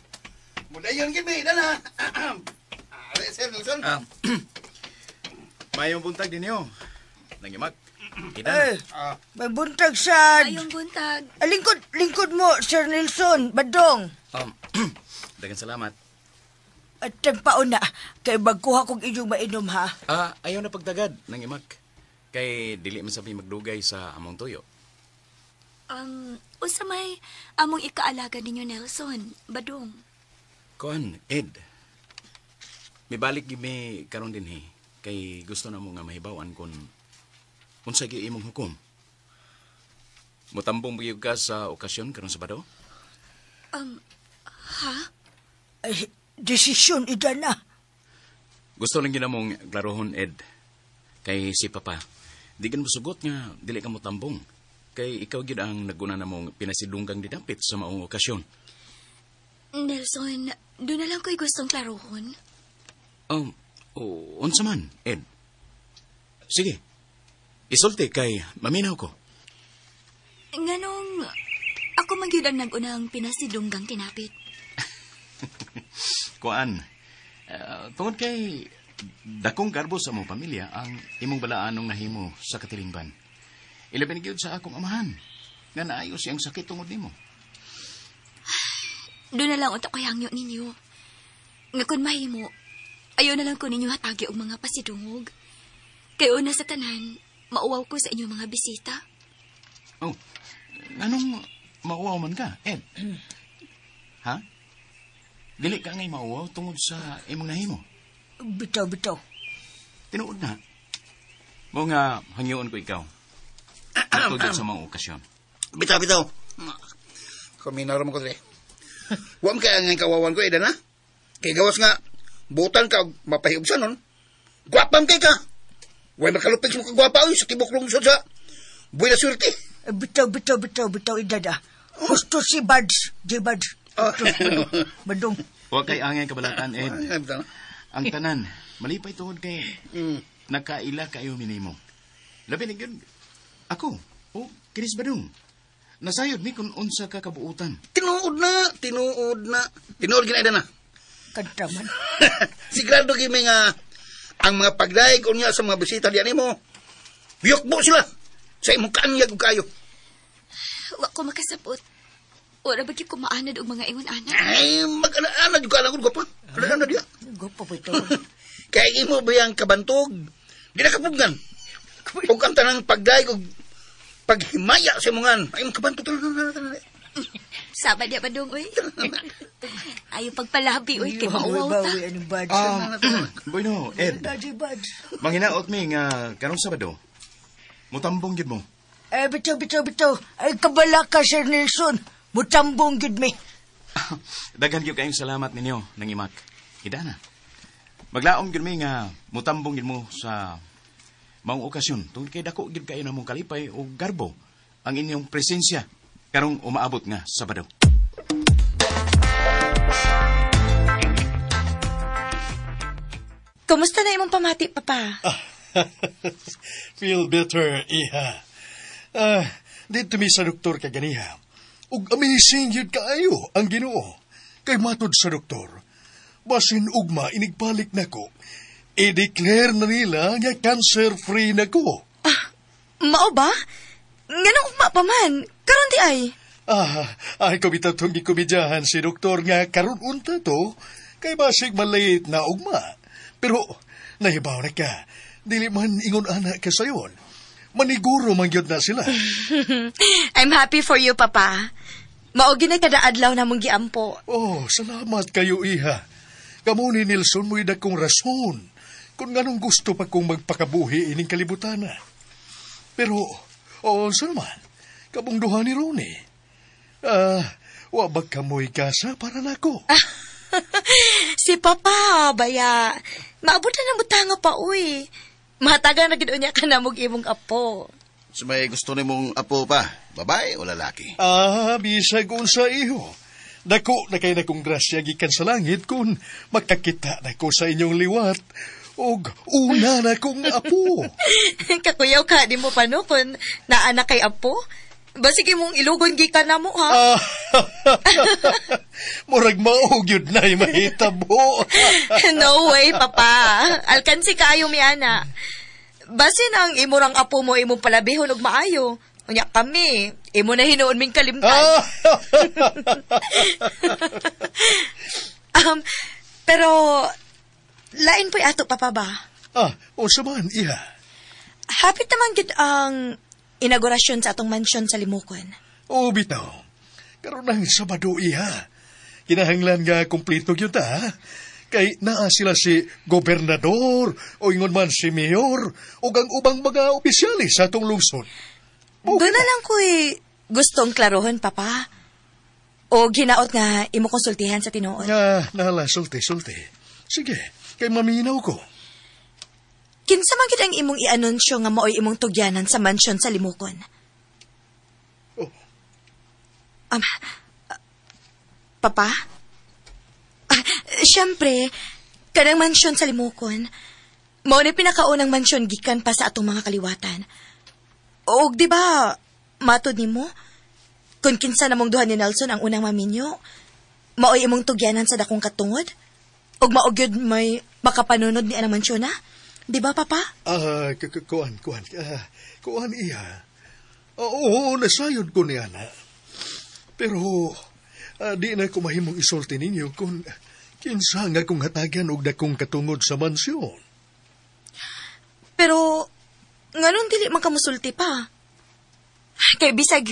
mudayon gid mi dana. Are Sir Nelson. Mayong buntag dinyo. Nangimak. Eh, may buntag sad. Mayong buntag. Ah, lingkod mo, Sir Nelson, Badong. Daghang salamat. At tagpaon na, kay magkuha kong inyong mainom ha. Ah, ayaw na pagdagad, nangimak. Kay dili man sabi magdugay sa among tuyo. Unsa may among ikaalaga ninyo, Nelson, Badong? Kuan, Ed. Mibalik gyud mi karon dinhi kay gusto na mo nga mahibaw-an kun unsa gyud imong hukom. Mutambong gyud ka sa okasyon karon Sabado? Ha? Ay, desisyon ida na. Gusto lang gyud namong klarohon, Ed. Kay si Papa, di kan mosugot nga dili ka motambong. Kay ikaw gyud ang naguna namong pinasidunggang didapit sa maong okasyon. Nelson, doon na lang ko'y gustong klarohon. Unsa man, Ed? Sige, isulti kay maminaw ko. Nganong ako man gyud ang nag-unang pinasidunggang tinapit. Kuan, tungod kay dakong garbo sa among pamilya ang imong balaanong nahimo sa katilingban. Ilabi gyud sa akong amahan nga naayo siyang sakit tungod nimo. Doon na lang unta ko hangyo ninyo. Nga kun mahimo, ayaw na lang ko ninyo hatagi og mga pasidungog. Kay una sa tanan, mauwaw ko sa inyong mga bisita. Oh, anong mauwaw man ka, Ed? Ha? Dili ka ngay mauwaw tungod sa imong nahimo? Bitaw, bitaw. Tinuod na. Mo nga hangyoon ko ikaw. Matugod sa mga okasyon. Bitaw, bitaw. Kuminaw mo ko dre. Huwag kaya nga kawawan ko, Eda na. Kay gawas nga, butan ka, mapahiubsan nun. Gwapam kay ka. Huwag makalupig sa mga gwapa, oy, sa tibok lungsod sa buhay na swerte. Bitaw, bitaw, bitaw, bitaw, Eda na. Gusto si Buds, di Buds. Badong. Huwag kay angay kabalatan, Ed. Ang tanan, malipay tungod kay nakaila kayo minimo. Labi na yun, ako, o Chris Badong. Nasayod mi kung unsa ka kabuutan. Tinuod na, tinuod na. Tinuod gina na. Kanta man. Sigurado gimi nga ang mga pagdaig unya sa mga bisita diyan nimo. Biyokbo sila sa imong kaanyag ug kayo. Wa ko makasabot. Ora ba gyud ko maanad og mga ingon ana? Ay, mag-ana-ana jud ka lang gwapa. Ana diya. Gwapa ba ito? Kay imo ba yang kabantog? Di na kapugnan. Ug ang tanang pagdaig og paghimaya sa imongan, ay imong kabantog. Sama diya pa dong, uy. Ayaw pagpalabi, uy, kay mauwaw ta. Bueno, Ed. Manghinaot mi nga karong Sabado. Mutambong gyud mo. Eh, bitaw. Ay, kabala ka, Sir Nelson. Mutambong gyud mi. Daghan gyud kayong salamat ninyo nang imak. Idana. Maglaom gyud mi nga mutambong gyud mo sa maong okasyon tungod kay dako gyud kayo namong kalipay o garbo ang inyong presensya karong umaabot nga Sabado. Kumusta na imong pamati, Papa? Feel better, iha. Dito mi sa doktor kaganiha. Ug amazing yun kaayo ang Ginoo. Kay matod sa doktor, basin ugma inigbalik nako, i-declare na nila nga cancer-free nako. Mao ba? Nganong ugma pa man? Karon di ay? Ay kumita tong gikomedyahan si doktor nga karon unta to, kay basig malate na ugma. Pero nahibaw na ka, dili man ingon ana ka sayon. Maniguro man gyud na sila. I'm happy for you, Papa. Mao gyud na kada adlaw namong giampo. Oh, salamat kayo, iha. Kamo ni Nelson mo'y dagkong rason kung nganong gusto pa kong magpakabuhi ining kalibutana. Pero, oo, sa naman, kamong duha ni Ronnie. Wa ba kamoy gasa para nako? Si Papa, baya. Maabutan ang butanga pa, uy. Mahatagan na gid unya ka na mog imong apo. So may gusto nimong apo pa, babae o lalaki? Bisag unsa iho. Dako na kay nakong grasya gikan sa langit kung makakita na ko sa inyong liwat og una na kong apo. Kakuyaw ka, di mo pa no kung naana kay apo. Basig imong ilugon gikan na mo, ha? Murag mao gyud na'y mahitabo. No way, Papa. Alkansi kaayo mi ana. Basin ang imurang apo mo imong palabihon og maayo. Unya kami, imo na hinuon ming kalimtan. Pero lain po'y ato, Papa ba? Unsa man, iha? Hapit naman gid ang inaugurasyon sa atong mansyon sa Limukon. O, bitaw. Karon ang Sabado, iha. Kinahanglan nga kumpleto gyud ta. Kay naa sila si gobernador o ingon man si mayor o ang ubang mga opisyalis sa atong lungsod. Doon na lang ko'y gustong klarohon, Papa. O ginaot nga imo konsultihan sa tinuod. Nala, sulti. Sige, kay maminaw ko. Kinsa man gid ang imong i-anunsyo nga maoy imong tugyanan sa mansyon sa Limukon? Oh. Papa? Siyempre, kanang mansyon sa Limukon, mao ni pinakaunang mansyon gikan pa sa atong mga kaliwatan. Og di ba, matod nimo, kung kinsa namong duha ni Nelson ang unang maminyo, maoy imong tugyanan sa dakong katungod? Og mao gyud may makapanunod ni anang mansyon na? Di ba, Papa? Kuan. Kuan, iha. Oo, nasayod ko niya na. Pero, di na ko mahimong isulti ninyo kung kinsa nga kong hatagan og dakong katungod sa mansyon. Pero, nganong dili man kamusulti pa? Kay bisag,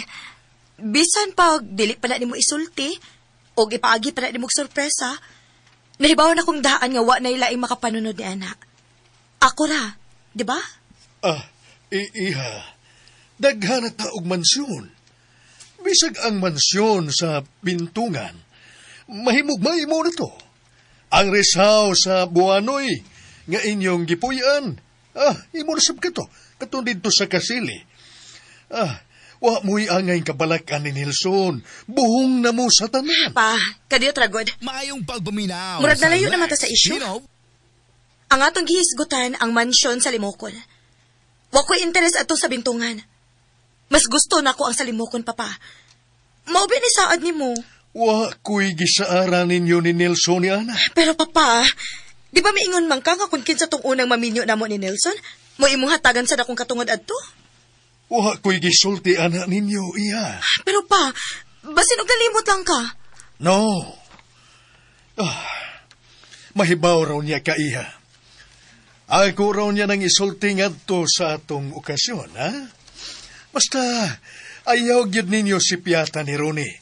bisan pag dili pala nimo isulti, og ipaagi pala nimo sorpresa, nahibaw na kong daan nga wa na ilaing makapanunod ni ana. Ako ra, di ba? Iha, daghan na taog mansyon. Bisag ang mansyon sa Bintungan, mahimog mahimo na to. Ang rest house sa Buanoy, nga inyong gipuy-an. Imo na sab kato, katong didto sa Kasili. Wa mo'y angay kabalakan ni Nelson. Buhong na mo sa tanan. Pa, kadiyot ragod. Maayong pagpaminaw. Murag nalayo na mata sa isyu. Ang atong gihisgutan ang mansyon sa Limukon. Wa ko'y interes ato sa Bintungan. Mas gusto na ko ang sa Limukon, Papa. Maubi ni saad nimo. Wa ko'y gisaara ninyo ni Nelson ni Ana. Pero Papa, di ba miingon man ka nga kung kinsa tong unang maminyo namo ni Nelson? Mo imong hatagan sa dakong katungod adto? Wa ko'y gisulti ana ninyo, iya. Pero pa, basin og nalimot lang ka. No. Mahibaw raw niya ka, iha. Ako raw niya nang isulti ngadto sa atong okasyon, ha? Basta, ayaw gyud ninyo si Piata ni Ronnie.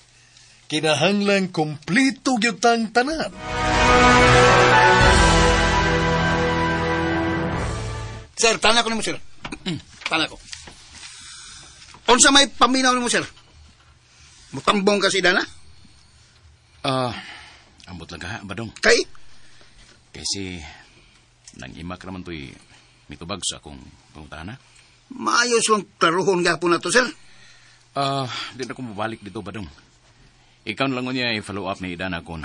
Kinahanglan kompleto gyud tang tanan. Sir, tana ko nimo, sir. Tana ko. Unsa may paminaw nimo, sir? Mutambong ka si Dana? Ambot lang ka, Badong. Kay? Kasi, nang imak raman to'y mitubag sa akong pangutana. Maayos lang klaruhon gapon na to, sir. Di na ko mabalik dito, Badong. Ikaw na lang niya i-follow up ni Idana kung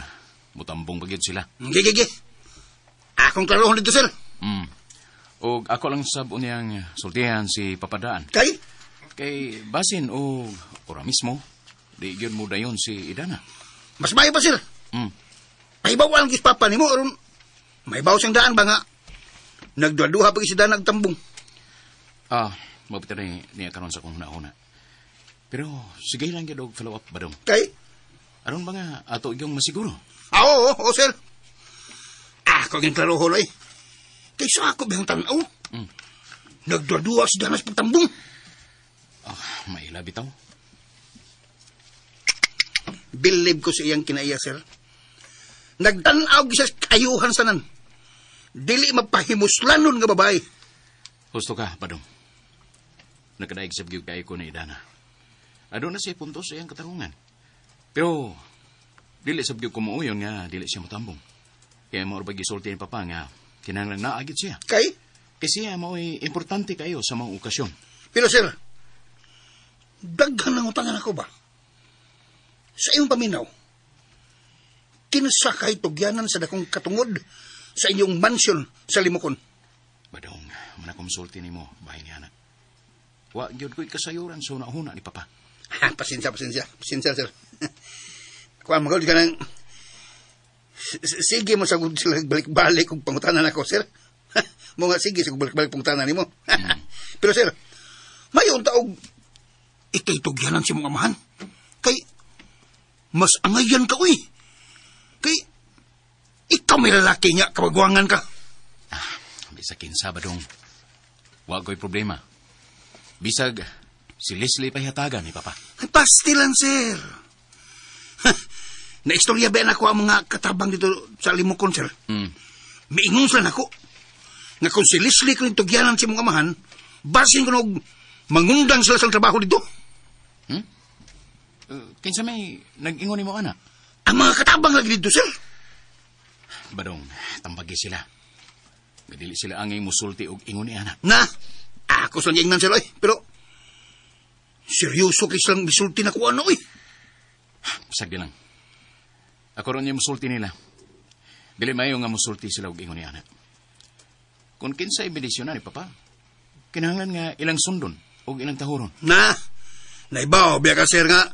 mutambong bagyod sila. Gigi, gigi. Akong klaruhon dito, sir. O ako lang sab niyang sultihan si Papadaan. Kay? Kay basin o ora mismo, di gyud mo dayon si Idana. Mas maayo pa, sir. Pahibaw ang kis papa nimo aron may baw siyang daan ba nga nagduha-duha pa si Dana nagtambong. Mabita ni niya karon sa akong nauna. Pero sige lang gyud og follow up Badong. Kay? Aron ba nga ato yung masiguro? Oo, oo, sir. Ako gyud klaruhon oy. Kay sa ako bihang tan-aw. Nagduha-duha si Dana sa pagtambong. Maila bitaw. Believe ko sa iyang kinaiya, sir. Nagtanaw siya sa kayuhan sanan. Dili mapahimuslanon nga babae. Husto ka, Badong. Nakadaig sa gyud kaayo ko ni Idana. Aduna siya punto sa iyang katarungan. Pero dili sa gyud kumuuyon nga dili siya motambong. Kaya mao ra gisulti ni Papa nga kinahanglan naagid siya. Kay? Kasi siya mao'y importante kayo sa mga okasyon. Pero sir, daghan ng utangan ako ba? Sa iyong paminaw, kinsa kay tugyanan sa dakong katungod sa inyong mansion sa Limokon? Badong, manakonsulti nimo bahin niya na. Wa gyud ko'y kasayuran sa una-una ni Papa. Ha, pasensya, pasensya. Pasensya, sir. Kuan magod ka ng... Sige mo sa sila balik-balik kung pangutanan ako, sir. Mo nga sige sa balik-balik pangutanan nimo. Pero sir, mayon taog ikay tugyanan si mong amahan. Kay mas angayan ka, uy. Kay ikaw may lalaki niya, kabagwangan ka. Bisag kinsa, Badong. Wa ko'y problema. Bisag si Leslie pa hatagan ni Papa. Ay, pastilan, sir. Naistorya ba na ako ang mga katabang dito sa Limokon, sir? Miingon sila nako. Nga kung si Leslie ko yung tugyanan si mong amahan, basin ko nog mangundang sila sa trabaho dito. Kinsa may nag-ingon ni mo, anak? Ang mga katabang lagi dito, sir. Badong, tambagi sila. Gadili sila angay musulti og ingon ni anak. Na, ako sa ingnan, sir, oy. Pero, seryoso kay silang misulti na kuha na, oy. Sagdi lang. Ako ron niya musulti nila. Dili mayo nga musulti sila og ingon ni anak. Kung kinsay bendisyon na ni Papa, kinahanglan nga ilang sundon og ilang tahuron. Na, naibaw, biya ka, sir, nga,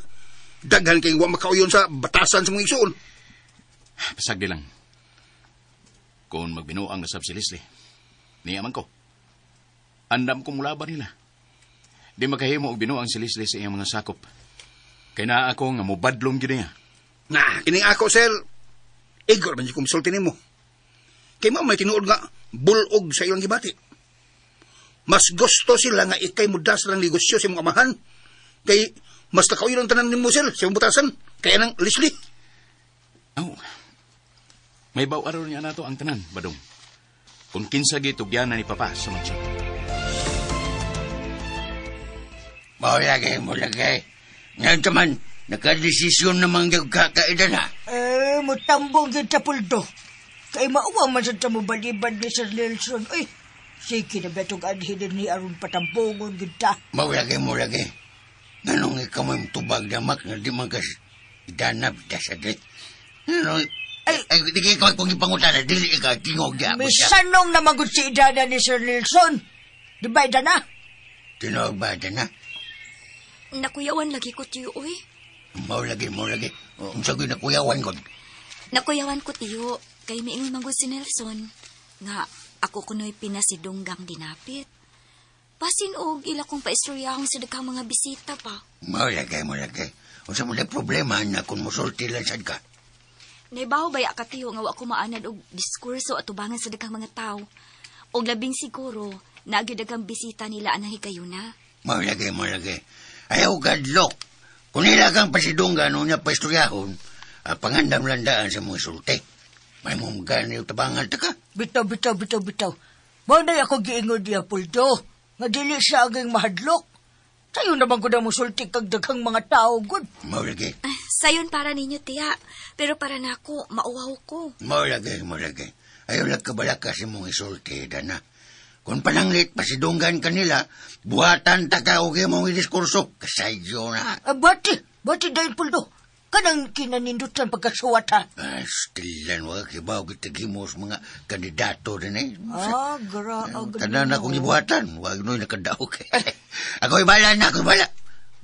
daghan kayong wa makauyon sa batasan sa mga igsoon. Pasagdi lang. Kung magbinuang nasab si Leslie, niya man ko. Andam ko mulaban nila. Di makahimo og binuang si Leslie sa iyang mga sakop. Kay naa ako nga mubadlong gyud niya. Na, kining ako, sir, igor man ko misulti nimo. Kay mao may tinuod nga bulog sa ilang gibati. Mas gusto sila nga ikay mudas lang negosyo sa imong amahan. Kay mas nakauyon ang tanan nimo, sir, sa imong butasan. Kaya nang Leslie. Oh, may baw-araw niya nato ang tanan, Badong. Kung kinsa gitugyanan ni Papa sa mansyon. Mao lagi, mo lagi. Ngayon ka man, nakadesisyon namang kakaida na. Mutambong yun sa puldo. Kay mauwa man sa tamubalibad ni Sir Nelson. Ay, sige na betong anhinin ni aron patambongon yun ta. Mao lagi, mo lagi. Nganong ikaw may tubag damak na di man kas idanap ta sa dit. Nganong, ay, di kayo kung ipangutana, dili ikaw tingog ya. Misanong naman gud si Idana ni Sir Nelson. Di ba, Idana? Tinuog ba, Idana? Nakuyawan lagi ko, tiyo, oy. Mao lagi, mao lagi. Unsa gyud nakuyawan ko? Nakuyawan ko, tiyo. Kay miingon man gud si Nelson. Nga, ako kuno'y pinasidunggang dinapit. Basin og ila kong paistoryahong sa daghang mga bisita pa. Mao lagi, mao lagi. Unsa mo problema na kung musulti lang sad ka? Naibaw baya ka, tiyo, nga wa ko maanad og diskurso at tubangan sa daghang mga tao. Og labing siguro, naagyo daghang bisita nila anang higayuna. Mao lagi, mao lagi. Ayaw gadlok. Kung nila kang pasidunggan o niya paistoryahon, pangandam landaan sa mga sulti. May mong gani yung tabangan ta ka. Bitaw, bitaw, bitaw, bitaw. Mao na ako giingon niya, Puldo. Nga dili siya aging mahadlok. Sayo naman ko na musulti kag daghang mga tao, gud. Mao lagi. Sayon para ninyo, tiya. Pero para nako, mauwaw ko. Mao lagi, mao lagi. Ayaw lang kabalaka sa mong isulti, Dana. Kung pananglit, pasidunggan kanila, buhatan ta ka og imong idiskurso. Kasadyo na. Bati, bati dahil, Puldo. Kanang kinanindutan pagkasuwat, ha? Stilan, wag kibaw kitagimos mga kandidato din eh. Ah, graag. Tanan akong ibuhatan. Wag no'y nakadaog. Ako'y bala na, ako'y bala.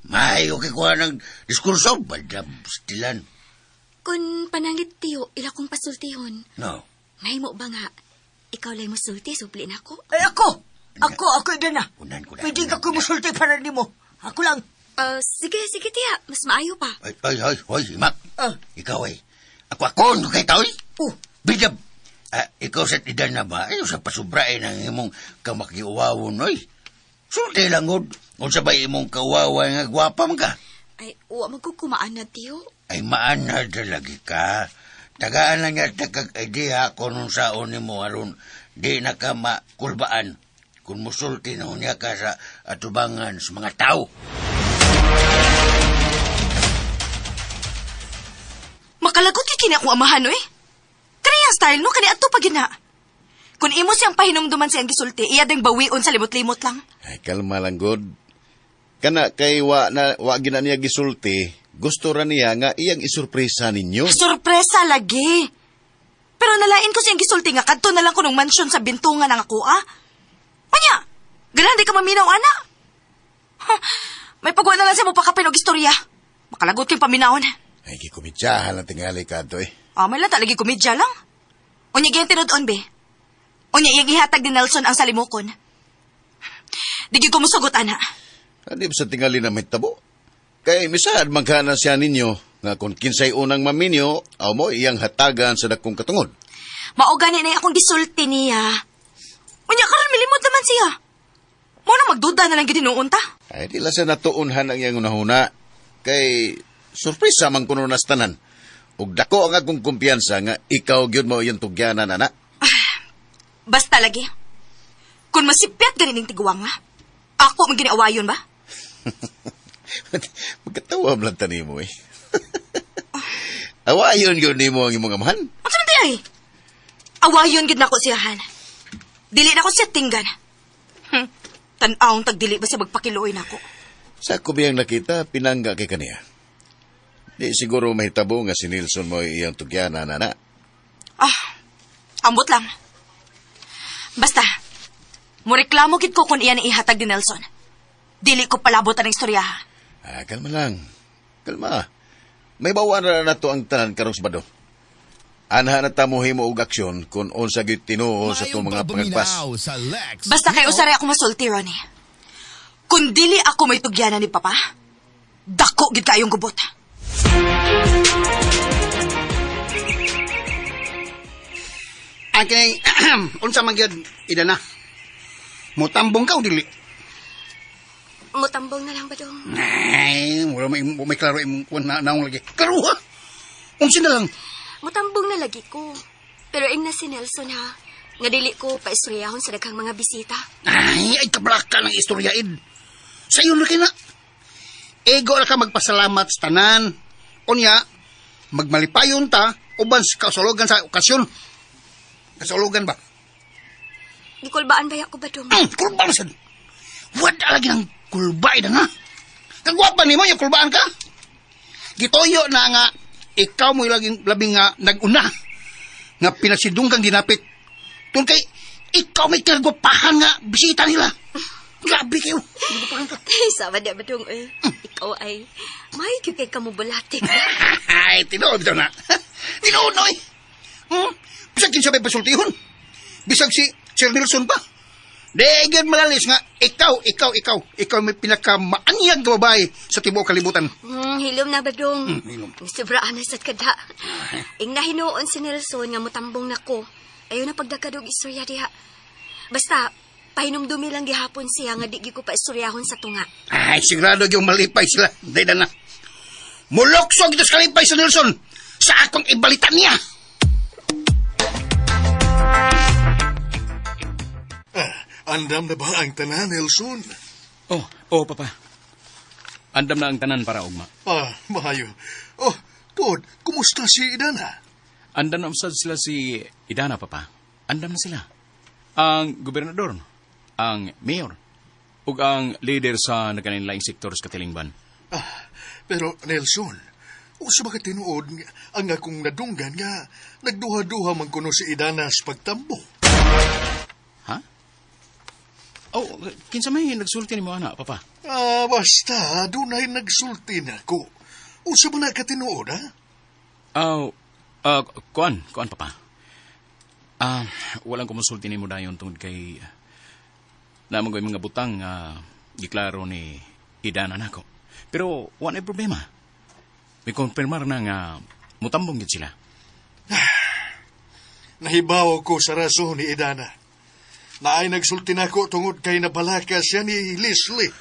May okay kuha ng diskurso. Badab, stilan. Kung pananglit, tiyo, ila kong pasultihon. No. Mahimo ba nga, ikaw lang musulti, supli na ako? Ay, ako! Ako, ako, Dana. Unan ko na. Pwede ka musulti para nimo. Ako lang. Sige, sige, tiya. Mas maayo pa. Ay, ay, ay, ay, Mak. Ikaw ay. Ako, ako, no kay taoy? Oh. Bidab. Ikaw sa tidan na ba? Ayaw sa pasubrain ang imong kamakiuwawon, oy. Sulti lang, god. Kung sabay imong kauwawa nga gwapa man ka. Ay, uwa magkukumaan na, tiyo. Ay, maan na talaga ka. Tagaan lang niya tagag idea kung nung saon ni mo aron di na ka makulbaan kung musulti na niya ka sa atubangan sa mga tao. Makalagot kay kini akong amahan, oy. Kani ang style no, kani adto pa gina. Kung imo siyang pahinumduman siyang gisulti, iya ding bawion sa limot-limot lang. Ay, kalma lang, god. Kana kay wa na wa gina niya gisulti, gusto ra niya nga iyang isurpresa ninyo. Sorpresa lagi. Pero nalain ko siyang gisulti nga kadto na lang kunong mansyon sa bintungan ang ako, ah. Unya, ganahan di ka maminaw, ana. Ha, may pagwa na lang siya mo pakapin og istorya. Makalagot kayong paminawon. Ay, gikumidyahan lang tingali ka to, eh. Ah, may lang talagi komedya lang. Unya gayang tinud-on, be. Unya iyang ihatag ni Nelson ang salimukon. Di gyud ko musugot, ana. Adi ba sa tingali na may tabo? Kay misad magkana siya ninyo nga kung kinsay unang maminyo, aw mo iyang hatagan sa dakong katungod. Mao gani na akong gisulti niya. Unya karon milimod naman siya. Mo na magduda na lang gid hinuon ta. Ay, di lang siya natuunhan ang iyang unahuna. Kay surpresa man kuno nas tanan. Ug dako ang akong kumpiyansa nga ikaw gyud mo iyang tugyanan, ana. Basta lagi. Kung masipyat ganin ning tiguang nga, ako man giniawayon ba? Magkatawa man lang tanimo eh. Awayon gyud nimo ang imong amahan. Unsa man di ay? Awayon gyud nako siya, han. Dili na ko siya tinggan. Tan-awng tagdili ba siya magpakiluoy nako. Sa ako biyang nakita, pinangga kay kaniya. Di siguro mahitabo nga si Nelson mo iyang tugyanan, ana. Ah, ambot lang. Basta, mureklamo gid ko kung iyan ang ihatag ni Nelson. Dili ko palabot ang istorya. Ah, kalma lang. Kalma. May bawaan na nato ang tanan karong Sabado. Anha na ta mo himo og aksyon kung unsa gyud tinuo sa itong mga pangagpas. Basta kay usaray ako masulti, Ronnie. Kung dili ako may tugyanan ni Papa, dako gid kayong gubot. Ang kinay, unsa man gyud ida na. Mutambong ka o dili? Mutambong na lang ba dong? Ay, wala may klaro imong kuan na naong lagi. Klaro ha? Unsa na lang? Mutambong na lagi ko. Pero ing na si Nelson ha, nga dili ko paistoryahon sa daghang mga bisita. Ay, ay kablaka ng istoryaid. Sa iyo lagi na. Ego ra ka magpasalamat sa tanan. Unya, magmalipayon ta uban sa kasulugan sa okasyon. Kasulugan ba? Gikulbaan ba ako ba dong? Kulbaan sad. Wala lagi ng kulba ida nga. Kagwapa nimo yung kulbaan ka. Gitoyo na nga ikaw mo laging labing nga naguna nga pinasidungkang ginapit. Tun kay ikaw may kagwapahan nga bisita nila. Grabe kayo. Kagwapahan ka. Sama di ba dong eh. Ikaw ay may kay kamubulatik. Ay, tinuod daw na. Tinuod na eh. Bisag kinsa may pasultihon. Bisag si Sir Nelson pa. Di gyud malalis nga ikaw may pinakamaanyag nga babae sa tibuok kalibutan. Hilom na ba dong? Hilom. Sobraan na sad kada. Ing nahinuon si Nelson nga mutambong nako. Ayaw na pagdakadog istorya diha. Basta pahinumdumi lang gihapon siya nga di gyud ko pa istoryahon sa tunga. Ay, sigurado yung malipay sila. Di na na. Muluksog ito sa kalipay sa Nelson sa akong ibalita niya. Andam na ba ang tanan, Nelson? Oh, Papa. Andam na ang tanan para ugma. Mahayo. Oh, tuod, kumusta si Idana? Andam na usad sila si Idana, Papa. Andam na sila. Ang gobernador, ang mayor, ug ang leader sa nagkanilaing sektor sa Katilingban. Pero Nelson, usa ba ka tinuod ang akong nadunggan nga nagduha-duha man kuno si Idana sa pagtambo? Ha? Oh, kinsa may nagsulti nimo ana, Papa? Basta, dunay nagsulti nako. Usa ba na ka tinuod, ha? Kuan, Papa. Walang kumusulti nimo dayon tungod kay naman ko mga butang giklaro ni Idana nako. Pero wala na problema. May konfirmar na nga mutambong gid sila. Nahibaw ko sa rason ni Idana. Naay nagsulti nako tungod kay nabalaka siya ni Leslie.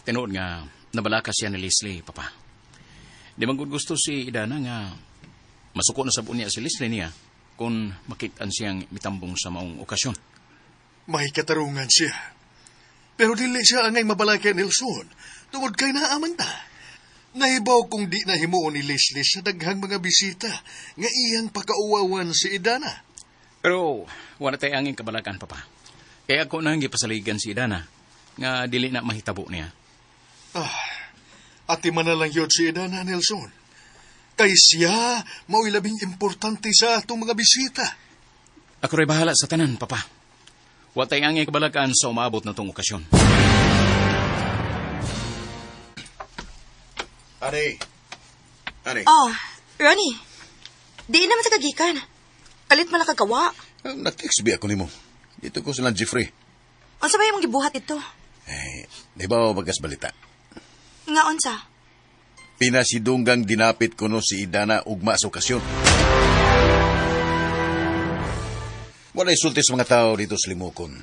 Tinuod nga nabalaka siya ni Leslie, Papa. Di man gusto si Idana nga masuko na sa buon niya si Leslie niya kung makitaan siyang mitambong sa maong okasyon. May katarungan siya. Pero dili siya angay mabalaka Nelson tungod kay naaman ta. Nahibaw kung di na himuon ni Leslie sa daghang mga bisita nga iyang pakauwawan si Idana. Pero wala tayo angin kabalakan, Papa. Kaya ako nang gipasaligan si Idana nga dili na mahitabo niya. Ati man na lang yun si Idana, Nelson. Kay siya mao'y labing importante sa atong mga bisita. Ako rin bahala sa tanan, Papa. Wa tay angin kabalakan sa umaabot na tong okasyon. Ani. Ani. Oh, Ronnie. Di naman sa kagikan. Kalit man lang kagawa. Nag-text ba ako nimo? Dito ko sila Jeffrey. Unsa ba imong gibuhat ito? Eh, di ba bagas balita? Nga unsa? Pinasidunggang dinapit ko no si Idana ugma sa okasyon. Wala'y sulti sa mga tao dito sa Limukon.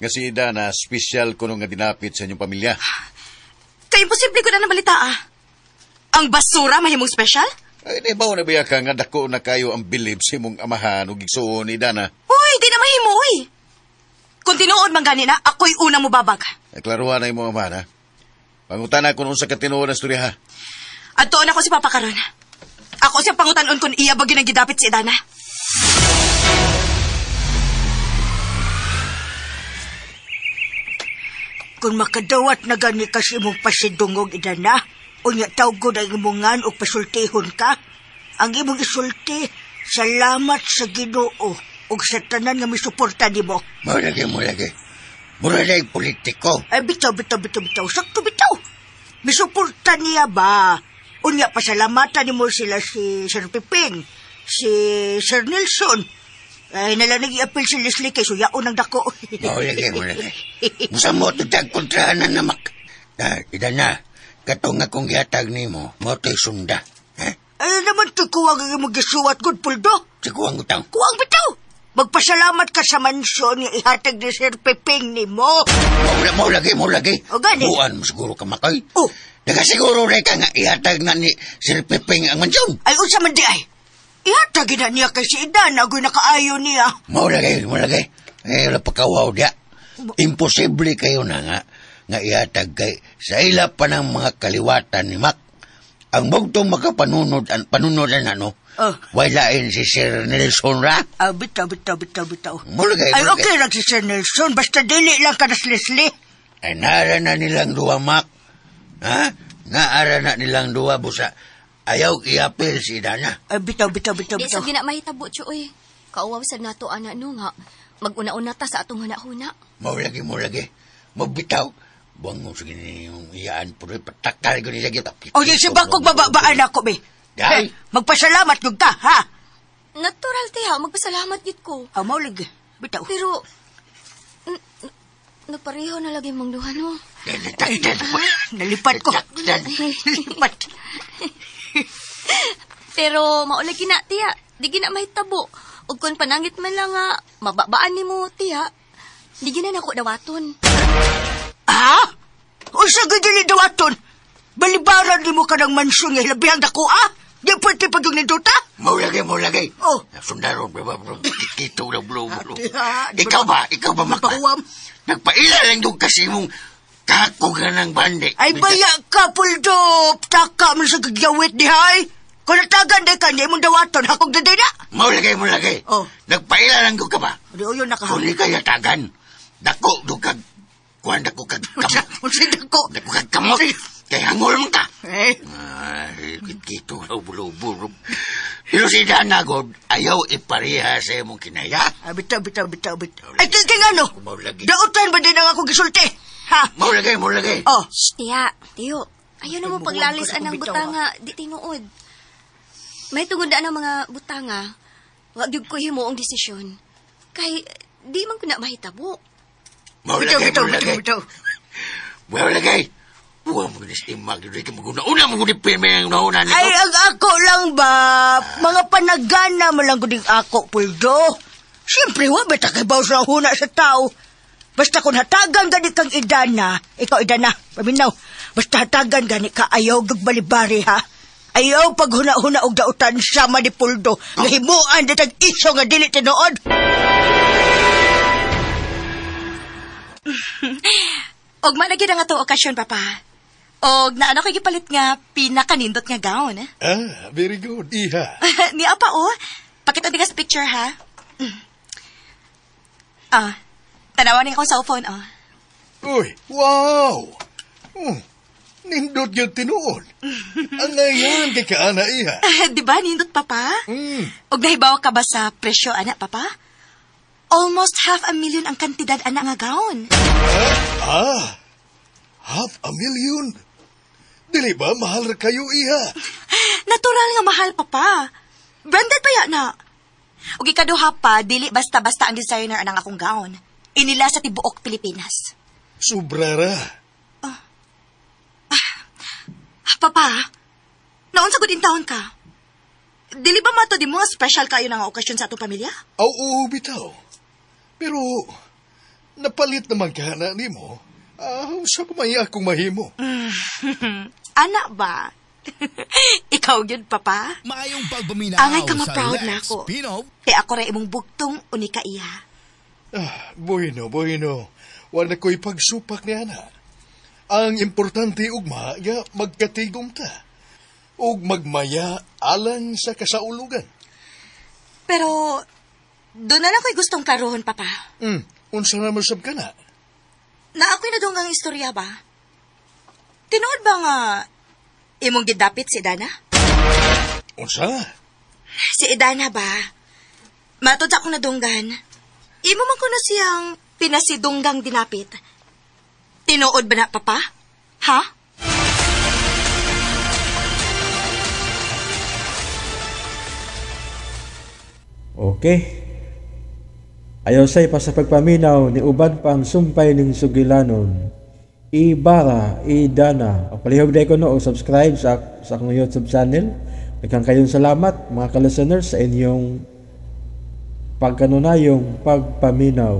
Nga si Idana, special ko nga dinapit sa inyong pamilya. Kay imposible ko na nabalita ah. Ang basura mahimong special? Ay, di ba na biya ka nga dako na kayo ang bilib sa imong amahan o gigsuon ni Idana? Uy, di na mahimo, uy. Kung tinuod man gani na, ako'y unang mubabag. Ay, klaruhan na imong amahan, ha? Pangutana kung unsa ka tinuod ang istorya, ha? Adtoon ako si Papa karon. Ako siyang pangutanon kung iya ba ginagidapit si Idana. Kung makadawat na gani ka sa imong pasidungog, Idana, unya tawgod ang imongan o pasultihon ka, ang imong isulti, salamat sa Ginoo ug sa tanan nga misuporta nimo. Muragi. Muragi politiko. Ay, bitaw. Sakto bitaw. Misuporta niya ba? Unya pasalamatan nimo sila si Sir Piping, si Sir Nelson. Ay, nalanig i-appeal si Leslie kay suyaon ang dako. Muragi. Musamot tag kontrahanan na mak. Idana, katong akong gihatag nimo, mo to'y sunda. Eh? Ay, naman to'y kuwang ang imong gisuwat, good puldo. Si kuwang utang. Kuwang bitaw. Magpasalamat ka sa mansyon nga ihatag ni Sir Piping nimo. Mo lagi. O gani. Buwan mo siguro ka makay. Oh. Nakasiguro rin ka nga ihatag na ni Sir Piping ang mansyon. Ay, unsa man di ay. Ihatag na niya kay si Idana, agoy nakaayo niya. Mo lagi. Eh, wala pa kawaw diya. Imposible kayo na nga ihatag kay sa ila pa ng mga kaliwatan ni Mac. Ang bugtong makapanunod, ang panunodan ano, oh. Walain si Sir Nelson ra. Bitaw. Mulagay. Ay, okay lang si Sir Nelson. Basta dili lang ka na si Leslie. Ay, naara na nilang duwa, Mac. Ha? Naara na nilang duwa, busa. Ayaw iapil si Dana. Ay, bitaw. Di sa ginamahitabo, Chuy. Kauwaw sa nato, ana, no nga. Mag-una-una ta sa atong huna-huna. Mulagi. Magbitaw. Buwang mo sige niyong iyaan po rin. Patakal ko niya kita. O, di si Bakog bababaan ako, be. Dahil? Magpasalamat yung ka, ha? Natural, tiha. Magpasalamat git ko. Maulig. Bitaw. Pero, nagpareho na lagi mong duha, no? Nalipat ko. Nalipat. Pero, maulagi na, tiha. Di gina mahitabo. O kung panangit man lang nga, mababaan ni mo, tiha. Di gina nako dawaton. Ha? Unsa gid dili dawaton? Balibaran di mo ka ng mansyon nga hilabihang dako, ah? Di pwede pag yung ninduta? Maulagay, maulagay. Oh. Sundaro, bro, bro. Kito na, bro, bro. Ate, ha? Di Ikaw ba? Ikaw ba, Makba? Pahuwam. Nagpaila lang doon kasi mong kakuga ng bandi. Ay, baya ka, Puldo. Taka man sa kagyawit di, hay. Kung natagan di ka, hindi mong dawaton. Hakog na na. Maulagay, maulagay. Oh. Nagpaila lang doon ka ba? Di, uyon nakaha. Kung ikay yatagan, dako doon kag... Kuhan dako kag kamot. Unsay dako? Dako kag kamot. Kay hangol man ka. Eh, Ay, kito na bulo-bulo. Pero si Dana, God, ayaw ipareha sa imong kinaya. ah, bitaw, bitaw, bitaw, bitaw. Ay, kay kay ano? Maulagi. Dautan ba din ang ako gisulti? Ha? Maulagay, maulagay. Oh. Shh, tiya, tiyo. Ayaw na mo paglalis anang Bitaw, butanga, di tinuod. May tungod na ang mga butanga, wag gyud ko himuong desisyon. Kay, di man ko na mahitabo. Bitaw, Maulagay, bitaw, bitaw, maulagay. bitaw. Maulagay. Buwa mo ginis imag, di ka maguna. Una mo gud pirmi ang una nito. Ay, ang ako lang ba? Mga panagana mo lang guding ako, Puldo. Siyempre, wa ba takibaw sa huna sa tao? Basta kung hatagan gani kang idana, ikaw idana, paminaw. Basta hatagan gani ka, ayaw gagbalibari ha. Ayaw paghuna-huna og dautan sama ni Puldo. Ngahimuan di tag iso nga dili tinuod. Og man na gyud ang atong okasyon, Papa. Og naano kay gipalit nga pinakanindot nga gown. Eh? Ah, very good, iha. Niya pa oh. Pakita di ka sa picture ha. Ah, tanawan ni akong cellphone oh. Uy, wow! Nindot yung tinuod. Ang ngayon kay kaana, iha. Di ba nindot papa? Mm. Og nahibaw ka ba sa presyo ana papa? Almost 500,000 ang kantidad ana nga gown. Ah, 500,000? Dili ba mahal ra kayo, iha? Natural nga mahal papa. Branded pa ya na. Og ikaduha pa dili basta-basta ang designer anang akong gown. Inila sa tibuok Pilipinas. Sobrara. Ah, Papa, naon sa good in town ka? Dili ba mato di mo nga special kayo na nga okasyon sa atong pamilya? Aw, oo, bitaw. Pero, napalit naman ka na nimo. Ah, sa pamaya akong mahimo. Ana ba? Ikaw yun, Papa. Maayong pagpaminaw Angay ka sa ma-proud na Lex ako. Pino Kaya ako rin imong bugtong unika iya. Ah, bueno, bueno. Wala ko'y pagsupak ni Ana. Ang importante, ugma, nga magkatigom ta. Ug magmaya alang sa kasaulugan. Pero, doon na lang ko'y gustong klarohon, Papa. Unsa na masab ka na? Na ako'y nadunggang istorya ba? Tinuod ba nga imong gidapit si Dana? Unsa? Si Idana ba? Matod sa akong nadunggan. Imo man kuno siyang pinasidunggang dinapit. Tinuod ba na, Papa? Ha? Okay. Ayaw say pa sa pagpaminaw ni uban pang sumpay ning sugilanon. Ibara, idana. O palihog na ko no, o subscribe sa akong YouTube channel. Daghang kayong salamat mga ka-listeners sa inyong pagkanunayong pagpaminaw.